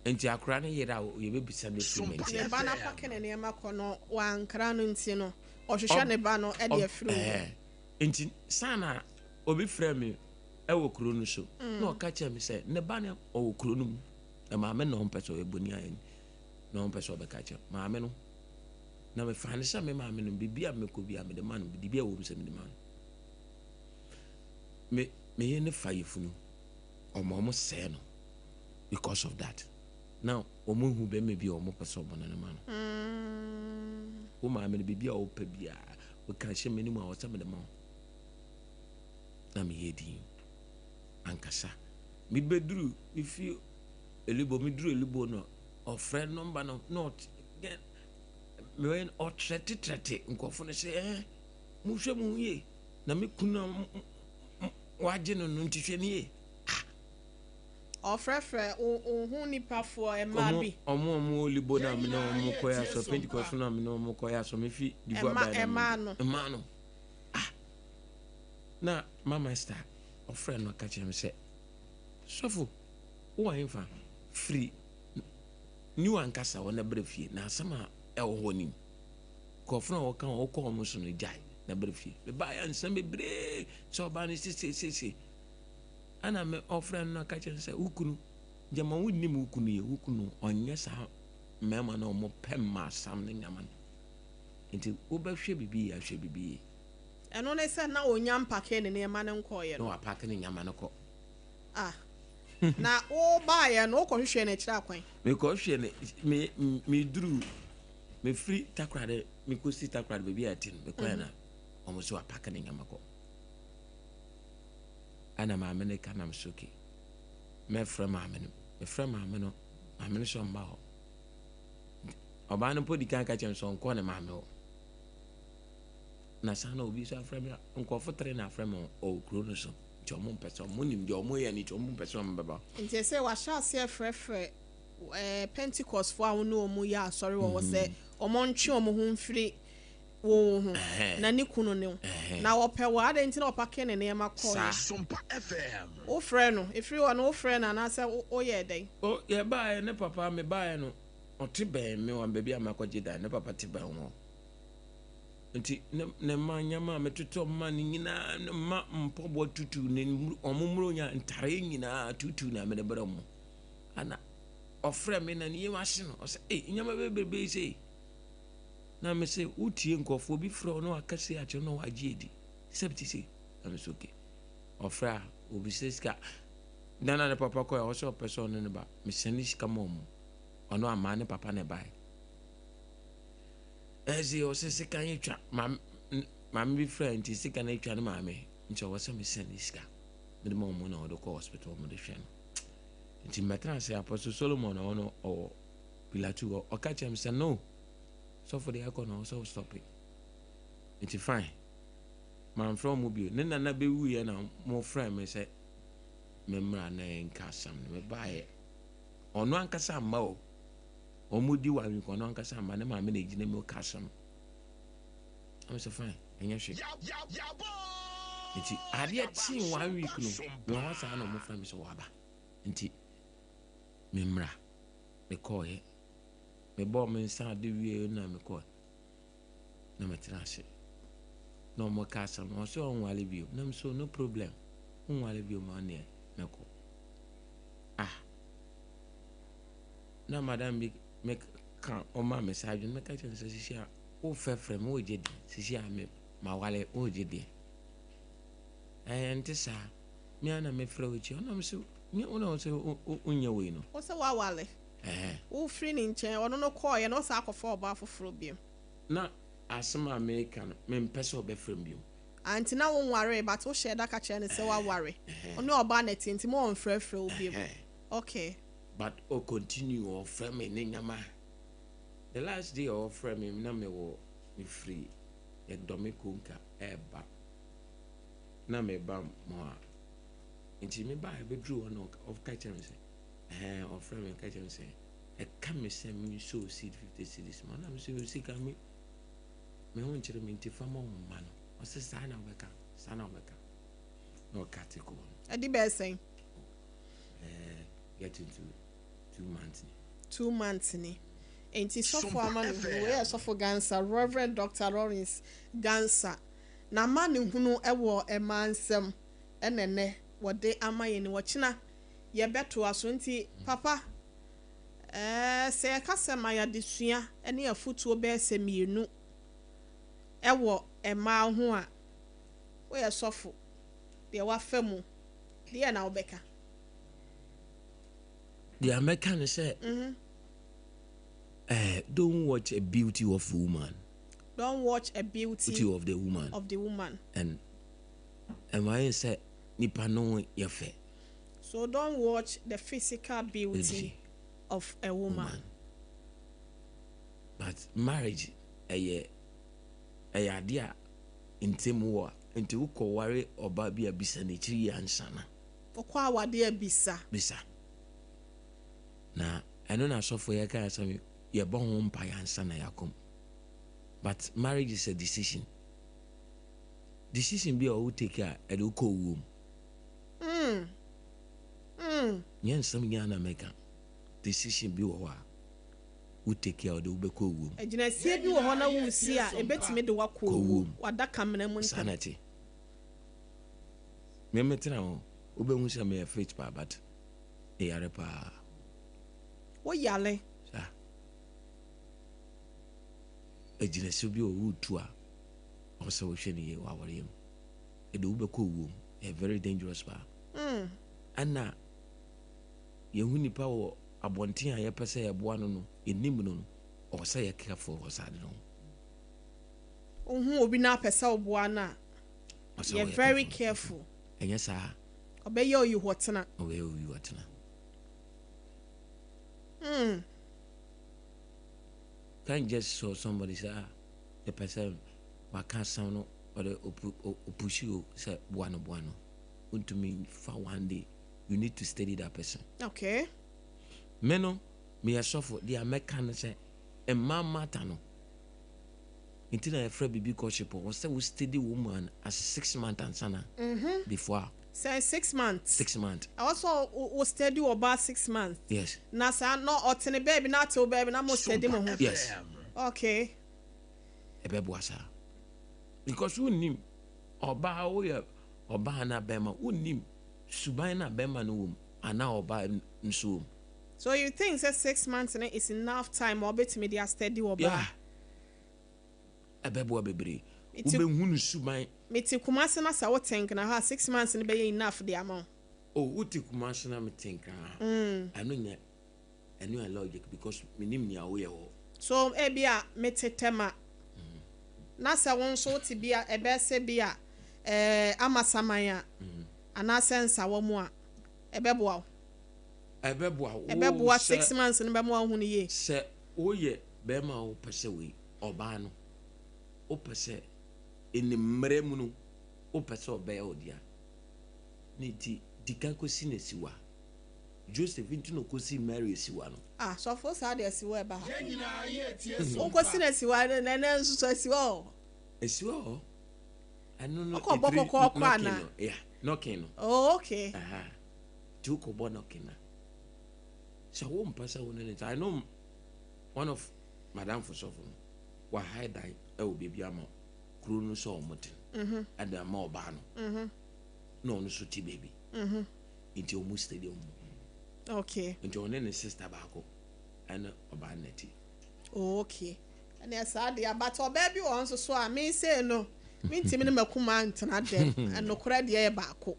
Nti akora no yere a yɛbɛbisa no afiri me nkyɛn. Ne ba no apake ne nneɛma kɔ no, wankra no nti no, ɔhwehwɛ ne ba no de afiri wo hɔ. Nti saa na obi frɛ me wɔ kuro no so na ɔka kyerɛ me sɛ ne ba no ɔwɔ kuro no mu na maame na ɔmpɛ sɛ ɔyɛ bɔni ayɛ na ɔmpɛ sɛ ɔbɛka kyerɛ maame no na mefa no sɛ me maame no biribi a mekɔ bi a mede ma no biribi a ɛwɔ mu sɛ mede ma no me meyɛ ne fa yɛfunu ɔma ɔmo sɛɛ no because of that na ɔmo hu bɛrima bi a ɔmo pɛ sɛ ɔmo ne no ma no mm. wo maame no biribi a ɔpɛ biara ɔka hyɛ m'anim a ɔsɛ mede ma wo na meyɛ din ankasa mebɛduru mefi Elibo meduru Elibo no ɔfrɛ nɔmba no na ɔtrɛtetrɛte nkurɔfo no sɛ ɛɛ mohwɛ mo ho yie na me kunu a wagye no no nti hwɛ ne yie ah ɔfrɛfrɛ wo ho nipafoɔ mmaa bi. Ɔmo ɔmo olibo na mene ɔmo kɔyɛ asɔ Pentecost na mene ɔmo kɔyɛ asɔ mefi dibu abae na mmaa no mmaa no ah na mama Esther ɔfrɛ no ka kyerɛ me sɛ sɔfo wowɔ hefa firi new ankasa hɔ na brɛ fie na asɛm a ɛwɔ hɔ nim nkurɔfo no a wɔka wɔn wokɔ wɔn so no gyae na brɛ fie mebaeɛ nsɛm bebree sɛ ɔbaa no sesesese ɛna me ɔfrɛ no na ka kyerɛ no sɛ wo kunu gyama wonnim wo kunu yɛ wo kunu ɔnyɛ saa mmarima no ɔmo pɛ mma asam ne nyama no nti wobɛhwɛ biribi yie ahwɛ biribi yie. Ɛno ne sɛ na ɔnya mpakee ne nneɛma no nkɔeɛ no. Na wapake ne nneɛma no kɔ. Ah, na wobaeɛ no wokɔhwehwɛɛ no akyiri akwan? Mekɔhwehwɛɛ no, me, meduru, mefiri Takoradi, mekɔsi Takoradi baabi a ɛte no, mekɔɛ na wɔn so wapake ne nneɛma kɔ. Ɛna maame no ka nam so ke, mɛfrɛ maame no, mefrɛ maame no, maame no sɛ ɔmma hɔ. Ɔbaa no mpo di kan ka kyerɛ me sɛ ɔnkɔ ne maame hɔ. Na saa na obi nso afrɛ me, nkurɔfo tere na afrɛ me wɔ kuro no so. Nti ɔmo mpɛ sɛ ɔmo nim deɛ ɔmo yɛ no nti ɔmo mpɛ sɛ ɔmo bɛba. Nti ɛsɛ wahyɛ aseɛ frɛfrɛ ɛɛ Pentecost foɔ a wo ne wɔn yɛ asɔre wɔ hɔ sɛ wɔn ntwe wɔn ho mfiri wo ho na ne kunu ne wo na wɔpɛ wo adɛn nti na ɔpake ne nneɛma kɔeɛ? Sompa FM. Wofrɛ no ɛfiri hɔ no wofrɛ no anaasɛ woyɛɛ dɛn? O yɛbaeɛ ne papa mebaeɛ no ɔte bɛn me wɔ baabi a makɔgye dan ne papa te bɛn hɔ. Nti ne ne mma nneɛma a metotɔ ma no nyinaa ne mma mpaboa tutu ne wɔn mmoronya ntareɛ nyinaa tutu na mede brɛ wɔn. Ana ɔfrɛ me na ne yam ahye no ɔsɛ ei nneɛma bebrebe yi sei na me sɛ wotie nkurɔfoɔ bi frɛ wo na waka sei akyerɛ na wagye adi sɛ bɛte sei na me sɛ okay ɔfrɛ a obisa sika na na ne papa kɔɛ ɔsɛ ɔpɛ sɛ ɔne ne ba mesɛne sika ma ɔmo ɔno amaa ne papa na ɛbae Ɛse ɔse sekan atwa maame maame bi frɛ nti sekan atwa ne maame nti ɔwɔ sɛ mesɛn ne sika mede ma ɔmo na ɔde kɔ hospital ɔmo de hwɛ no nti mɛtena ase Apostle Solomon na ɔno ɔwɔ Pilatu hɔ ɔka kyerɛ me sɛ no sɔfo de akɔ na ɔwɔ sɛ ɔstop it nti fine mamfrɛ ɔmo bio ne nana bɛwuiɛ na mo frɛ me sɛ memmra na yɛnka asɛm no mebaeɛ ɔno ankasa amma o Wɔn di one week ɔno ankasa amma ne maame na egyina mu ka asɛm. I'm so fine ɛnyɛ hwee. Nti adeɛ kyee one week no mewɔ hɔ saa na wɔn frɛ me sɛ waba nti me mmra mekɔɔyɛ mebɔɔ me nsa ade wie na mekɔɔ na metena ase na wɔn ka asɛm wɔn sɛ ɔnwale bio na me so no problem ɔnwale bio ma ɔneɛ mɛkɔ ah. Na madam bi me ka ɔma me saa adwene meka kyerɛ no sɛ sisi a wofɛfrɛ me wogye deɛ sisi a me mawale wogye deɛ ɛyɛ nte saa me a na mefrɛ wo akyi ɔnam sɛ nyɛ wo na wo sɛ wonyɛ wei no. Wo sɛ woawale wofiri ne nkyɛn ɔno no kɔɔeɛ na ɔsan akɔfa ɔbaa foforɔ biom. Na. Asɛm a meka no, mempɛ sɛ ɔbɛfrɛ me bio. Ah, nti na wonwaree but wohyɛɛ da ka kyerɛɛ no sɛ woaware. Wo ne ɔbaa na ɛte nti ma ɔmfrɛfrɛ wo bio. Okay. But ɔ continue ɔfrɛ me ne nyama. The last day a ɔfrɛ me na mewɔ mefiri Yɛdɔme Konka ɛɛba na meba Moa. Nti mebaa ɛbɛduru hɔ na ɔka kyerɛ me sɛ ɛhɛn ɔfrɛ me ɔka kyerɛ me sɛ ɛka me sɛ me sow seed 50 cedis ma na me sɛ sika me me ho nkyerɛ me nti fa ma wo mma no. Ɔsɛ saa na wobɛka, saa na wobɛka. Na ɔka te kɔɔ no. Ɛde bɛyɛ sɛn? Ɛɛ getting to 2 months ni. 2 months ni. Nti sɔfo ama ne hunu, wei yɛ Sɔfo Gansa, Reverend Dr. Lawrence Gansa. Na ama ne hunu wɔ mmaa nsɛm ɛna ɛnɛ wɔde ama yɛn ni. Wɔkyena yɛbɛtoa so. Nti papa, sɛ yɛka sɛ ma yɛadesua ne afotuo bɛyɛ sɛ mmienu ɛwɔ mmaa ho a, woyɛ sɔfo, deɛ wafa mu, deɛ na wobɛka? Deɛ mɛka ne sɛ, don't watch a beauty of woman. Don't watch a beauty, beauty of the woman. Of the woman. And ɛma yɛn sɛ nipa no yɛ fɛ. So don't watch the physical beauty, beauty of a woman. Woman. But marriage ɛyɛ adeɛ a ntɛm wɔ a nti wokɔ ware ɔbaa bi a, bisa n'akyiri yɛ ansa na. Wokɔ awadeɛ a, bisa. Bisa. Na ɛno na asɔfo yɛ kan sɛ yɛbɔ ho mpa yɛ ansa na yɛakɔm. But marriage is a decision. Decision bi a ɔwo take a ɛde wokɔ owuo mu. Nyɛ nsɛm nyinaa na mɛka. Decision bi wɔ hɔ a wo take a ɔde wobɛkɔ owuo mu. Agyinasie bi wɔ hɔ na wosi a ebetumi de wakɔ Kɔ owuo owuo mu. Wada kamena mu saa ntɛm. Na ɛte. Me metena hɔ, wobɛhu sɛ meyɛ fit paa, but meyare paa. Woyare? Saa agyinasie bi wɔ wotu a ɔwɔ sɛ wohwɛ no yie wɔ awareɛ mu, ɛde wobɛkɔ owuo mu. Ɛyɛ very dangerous paa. Ɛna yɛhu nipa wɔ abɔnten a yɛpɛ sɛ yɛboa no, yɛnim no, ɔwɔ sɛ yɛ careful wɔ saa de no ho. Wohu obi na apɛ sɛ woboa no a, Ɔsɛ yɛ woyɛ very careful. careful. Ɛnyɛ saa. Ɔbɛyɛ oyi hɔ tena. Ɔbɛyɛ oyi hɔ tena. Can't just saw somebody say, ah, the person waka asɛm no, ɔde opush o sɛ boa no, boa no. Wontumi fa one day. You need to study that person. Me no, meyɛ sɔfo deɛ, mɛka no sɛ mmaa mata no nti na yɛfrɛ biribi courtship. Wɔ sɛ wo study woman as 6 months ansa na before a Sɛ 6 months? 6 months. Ɛwɔ sɛ wo steady ɔbaa 6 months? Yes. Na saa na ɔtene baabi na atew baabi na mo steady mo ho? Yes. Ɛbɛboa saa because wonnim ɔbaa, woyɛ ɔbaa na bɛrima, wonnim suban na bɛrima no wɔ mu anaa ɔbaa nso wɔ mu. So you think sɛ 6 months no is enough time a ɔbɛtumi de asteady ɔbaa? Yeah, ɛbɛboa bebree. Wobɛhu no suban. Mete Kumase na sɛ wote Nkran hɔ a, 6 months no bɛyɛ enough de ama wo? O, wote Kumase na mete Nkran ha, ɛno nyɛ, ɛno yɛ logic because menim nea woyɛ hɔ. So ebi a mete Tɛma na sɛ wo nso wote bi a ɛbɛyɛ sɛ bi a Amasaman a anaasɛ Nsawa mu a, ɛbɛboa wo? Ɛbɛboa wo. Ɛbɛboa 6 months no bɛma woahu no yie. Sɛ woyɛ bɛrima a wopɛ sɛ wei ɔbaa no, wopɛ sɛ ɛni mmerɛ mu no, wopɛ sɛ ɔbɛyɛ wo dea ne nti di kan kɔsi no asiwa. Joseph nti na ɔkɔsi Mary asiwa no. Ah, sɔfo, saa de asiwa ɛba ha, wonkɔsi no asiwa na ɛnɛ nso so asiwa wɔ hɔ? Asiwa hɔ, ɛno no. Ɔkɔ bɔ kɔkɔɔ kɔ anaa? Yeah, knocking no. Oh, okay. Aha. Nti wokɔbɔ knocking na sɛ wompɛ sɛ wo ne ne, I know one of madamfo sɔfo no, wahae dan ɛwɔ baabi ama kuro no sɛ ɔmo te ɛde ama ɔbaa no na ɔno nso te baabi, nti ɔmo stadium mu. Nti ɔne ne sister baako ɛne ɔbaa no n'akyi. Oh, okay, ɛnna saa deɛ, but ɔbaa bi wɔ hɔ nso so a me sei no, mentumi ne makuma ntena dɛm. Ɛnokorɛ deɛ yɛ baako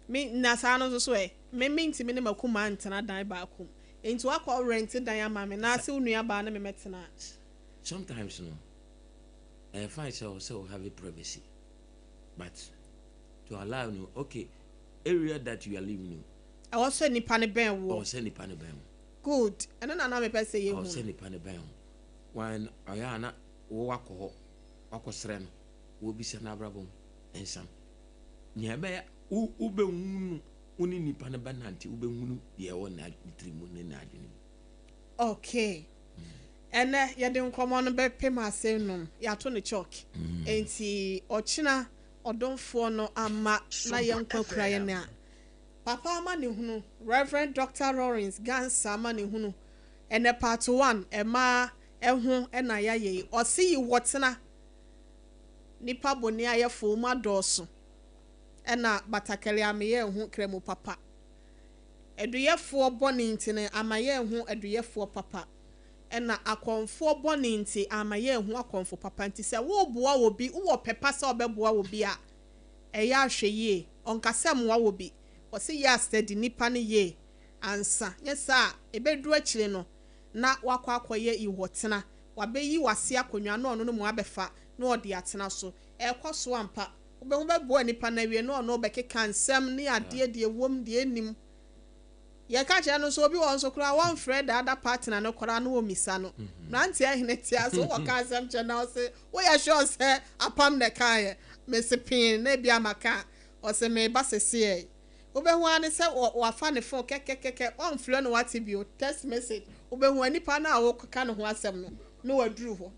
me na saa no nso so ɛ me mentumi ne makuma ntena dan baako mu, nti wakɔ rent dan ama me na ase wo nua baa ne me mɛtena. Sometimes no. Ɛyɛ fine sɛ ɔsɛ wo have privacy, but to allow no, okay, area that you are living no. Ɛwɔ sɛ nipa no bɛn woɔ. Ɛwɔ sɛ nipa no bɛn wo. Good, ɛno na na mepɛ sɛ yɛhu. Ɛwɔ sɛ nipa no bɛn wo. When ɔyɛ a na wo wakɔ hɔ, wakɔ srɛ no, wɔbisa n'abrabɔ mu nsɛm. Nea ɛbɛyɛ wo wobɛhunu, wo ne nipa no bɛnante, wobɛhunu deɛ ɛwɔ ne tiri mu ne n'adwene mu. Okay. Ɛnɛ yɛde nkɔmmɔ no bɛpem ase nom, yɛato no chalk. Enti ɔkyena ɔdomfoɔ no ama na yɛn nkwa kura yɛn a. Papa amanehunu, Rev. Doctor Lawrence Gansa amanehunu, ɛnɛ part one, ɛmaa ɛho na yɛayɛ yi. Ɔse yi wɔtena, nipa bone ayɛfoɔ mu adɔɔso, ɛna batakari ameyɛ ɛho kramo papa. Aduyɛfoɔ bɔne nti no ama yɛnhu aduyɛfoɔ papa, ɛna akɔmfoɔ bɔne nti ama yɛnhu akɔmfo papa. Nti sɛ woreboa obi, wowɔ pɛ pa sɛ wobɛboa obi a, ɛyɛ a hwɛ yie. Ɔnka sɛ mmoa obi. Ɔse yɛ a steady nipa no yie ansa. Nyɛ saa a, ɛbɛduru akyire no na wakɔ akɔyɛ ihɔtena. Wabɛyi w'ase akonnwa na ɔno no mu abɛfa na ɔde atena so. Ɛrekɔ so ampa. Wobɛhu bɛboa nipa no awie na ɔno rebɛkeka nsɛm ne adeɛ deɛ ɛwom deɛ ɛnnim. Yɛka kyerɛ no nso obi wɔ hɔ nso koraa wɔmfrɛ the other partner no koraa na wɔmmisa no. Mmeranteɛ hene te ase wokɔka asɛm kyerɛ no a ɔse woyɛ sure sɛ apam na ɛkaeɛ? Mese pee na ebia maka a ɔse meba seseɛ. Wobɛhu ara ne sɛ wafa ne phone kɛkɛkɛkɛ ɔmfrɛ no wate bio text message wobɛhu a nipa no a wokeka ne ho asɛm no na waduru hɔ.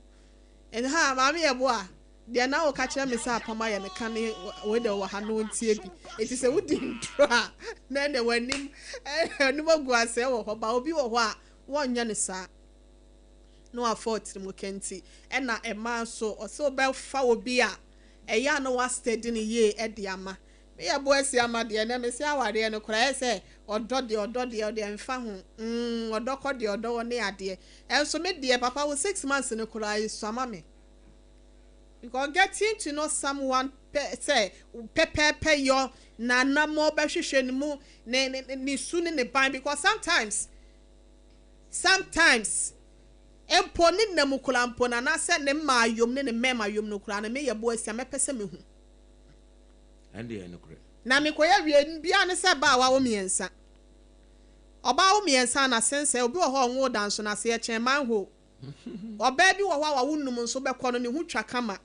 Nhaa maame yɛboa Deɛ na woka kyerɛ me sɛ apam ayɛ no ka ne wei deɛ wɔ ha no ntie bi. Enti sɛ wodi ntoro a na ɛnɛ w'anim anim agu asɛe wɔ hɔ. Ba obi wɔ hɔ a wɔnyɛ no saa na wafa ɔtirim kɛnti. Ɛna mmaa nso ɔsɛ wobɛfa obi a ɛyɛ a na woastɛdi no yie de ama. Me yɛ bo asi ama deɛ ɛnɛ mese awareɛ no koraa ɛyɛ sɛ ɔdɔ deɛ ɔdɔ deɛ ɔdeɛ ɛmfa ho mm ɔdɔ kɔ deɛ ɔdɔ wɔ ne adeɛ. Ɛnso me deɛ papa wo 6 months no koraa ɛsua ma me. Because getting to know someone pɛ sɛ pɛpɛɛpɛ yɔ n'anammɔ bɛhwehwɛ ne mu ne su ne ne ban, because sometimes mpo ne nam kura mpo no anaasɛ ne mmaa yom ne ne mmarima yom no koraa no meyɛ bo asia mɛpɛ sɛ mehu. Ɛnde yɛ nokorɛ. Na mekɔyɛ wie bia ne sɛ baa wawo mmiɛnsa, ɔbaa wo mmiɛnsa na sensɛ obi wɔ hɔ a ɔnwo da nso n'ase ɛkyɛn manhole. Ɔbaa bi wɔ hɔ a wawo num nso bɛkɔ no ne ho twa kama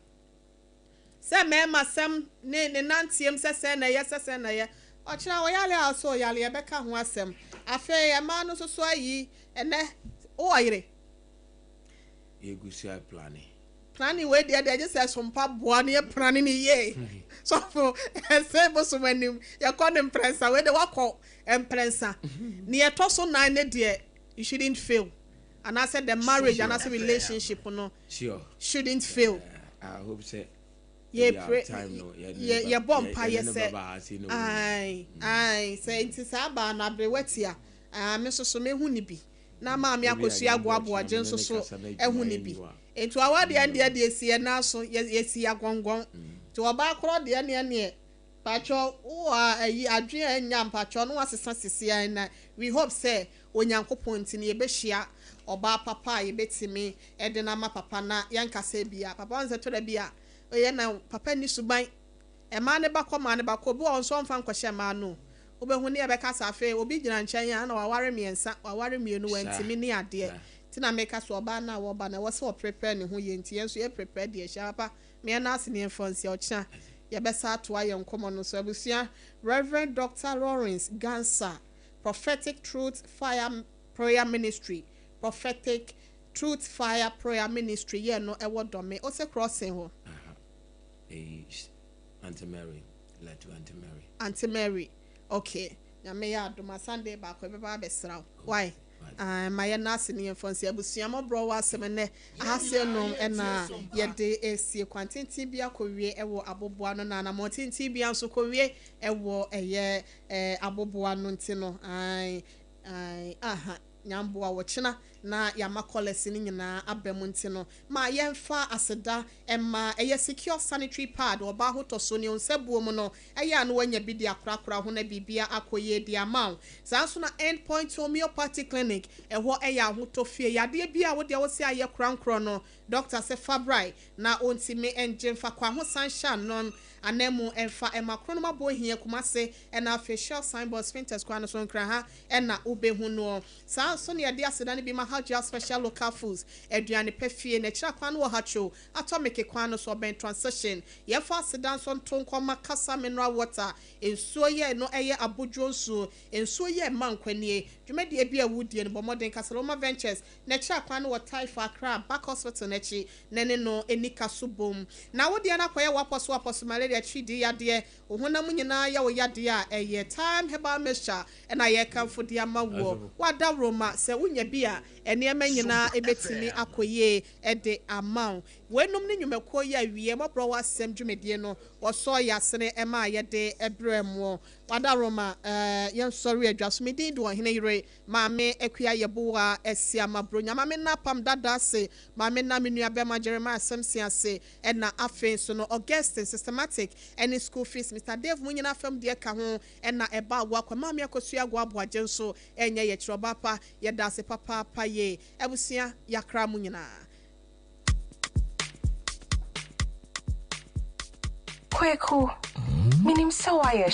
sɛ mmarima sɛm ne ne nanteɛm sɛ sɛn na ɛyɛ, sɛ sɛn na ɛyɛ. Ɔkyerɛ ɔyare a ɔsɛ ɔyare yɛbɛka ho asɛm. Afei mmaa no nso so ayi ɛnɛ wowɔ yere. Yɛgu so a plan. Planning wei deɛ gye sɛ sompa boa no yɛ planning ne yie. Sɔfo ɛsɛ bosom anim yɛkɔ ne mprɛnsa wei deɛ wakɔ mprɛnsa ne yɛtɔ so nan ne deɛ you shouldn't fail anaasɛ the marriage anaasɛ relationship no shouldn't fail. I hope sɛ yɛ pray, yɛbɔ mpa yɛ sɛ ae ae sɛ nti saa baa no aberewa tia me nso so mehu ne bi na maame Akosua Agoaboa gye nso so ɛhu ne bi. Nti awadeɛ deɛ si yɛn nan so, yɛsi agɔngɔn. Nti ɔbaa korɔ deɛ neɛ mpatwɔ wowɔ ayi adwene a ɛnya mpatwɔ no wasesa sisi a na we hope sɛ Onyankopɔn nti no yɛbɛhyia ɔbaa papa a yɛbɛtumi ɛde no ama papa na yɛnkasa bi a papa wɔn sɛ tɔda bi a ɔyɛ na papa ni suban mmaa ne ba kɔ mmaa ne ba kɔ obi wɔ nso ɔmfa nkɔhyɛ mmaa no wobɛhu ne yɛbɛka sɛ afei obi gyina nkyɛn a na waware mmiɛnsa, waware mmienu, wantumi ne adeɛ. Nti na meka so ɔbaa no a wɔba no ɛwɔ sɛ ɔprepare ne ho yie. Nti yɛn nso yɛ prepare deɛ hyia papa mmea no ase ne yɛmfa nsia ɔkyena yɛbɛsa atoa yɛn nkɔmmɔ no so. Abusua, Reverend Dr Lawrence Gansa, Prophetic Truth Fire Prayer Ministry, Prophetic Truth Fire Prayer Ministry yɛ no ɛwɔ Dɔme Ose Crossing hɔ. Auntie Mary, Latu Auntie Mary. Auntie Mary, okay. Nyame yɛ adom a Sunday baako ɛbɛba abɛsra wo. Why? Ma yɛ n'ase ne yɛmfa nsi. Abusua mmɔborɔ wɔ asɛm nnɛ ahase nom ɛna yɛde esie kwan tenten bi akɔwie ɛwɔ aboboa no na anammɔn tenten bi nso kɔwie ɛwɔ ɛyɛ aboboa no. Nti no ae ae aha. Nyamboa ɔkyena na yɛama kɔlɛs no nyinaa aba mu nti no ma yɛmfa aseda mma ɛyɛ secure sanitary pad ɔbaa ahotɔsoɔ ne ɔnsabuo mu no ɛyɛ a na wanya bi de akorakora ho na biribia akɔ yie de ama wo. Saa nso na End Point Homeopathy Clinic ɛhɔ ɛyɛ ahotɔ fie yadeɛ bi a wodeɛ wose ayɛ korankorɔ no Dɔkta sɛ fa brae na ɔntumi ngye mfa kɔ ahosan hyɛ anon ananmu mfa ɛma kronom abɔ hia Kumase ɛna afei Shell signboard Spintex kwan no so Nkran ha ɛna wobɛhu noɔ. Saa nso na yɛde aseda no bi ma Hajia Special Local Foods aduane pa fie n'akyiri akwan no wɔ Hatcho Atomic kwan no so ɔbɛn Transition. Yɛmfa aseda nso nto nkɔ ma Kasa Mineral Water nsuo yɛ no ɛyɛ abodwoɔ nsuo nsuo yɛ ɛma nkwa nie dwumadie bi a wodie no bɔ mmɔden Kasaloma Ventures N'akyiri akwan no wɔ Taifa, Accra, Back Hospital no akyi, na ɛne no nni ka so bom. Na wo deɛ no akɔyɛ w'apɔso apɔso, malaria, atiridii yadeɛ, wo honam nyinaa yɛ wo yadeɛ a, ɛyɛ Thyme Herbal Mixture na yɛrekamfo de ama woɔ. W'adaworoma, sɛ wonya bi a, nneɛma nyinaa bɛtumi akɔ yie de ama wo. Weinom ne nnwumakuo yi awieɛ mmɔborɔwa asɛm dwumadie no, wɔsɔɔ yɛn asene maa yɛde brɛɛ moɔ. W'adaworoma, yɛnsɔre adwa so. Me din de Ɔhene Yere Maame Akua Yeboah Asiamah Bronya Maame Nna Apam Dada ase, Maame Nna me nua bɛma Jeremiah Simpson ase, ɛna afei nso no Augustine, Systematic, ɛne School Fees Mister Dave mo nyinaa fam deɛ ka ho ɛna ɛba awoa kwa Maame Akosua Agoa Aboagye nso ɛnyɛ yɛ kyerɛ ɔbaa pa yɛda ase papaapa yie abusua yakra mo nyinaa. Kweku, menim sɛ woayɛ.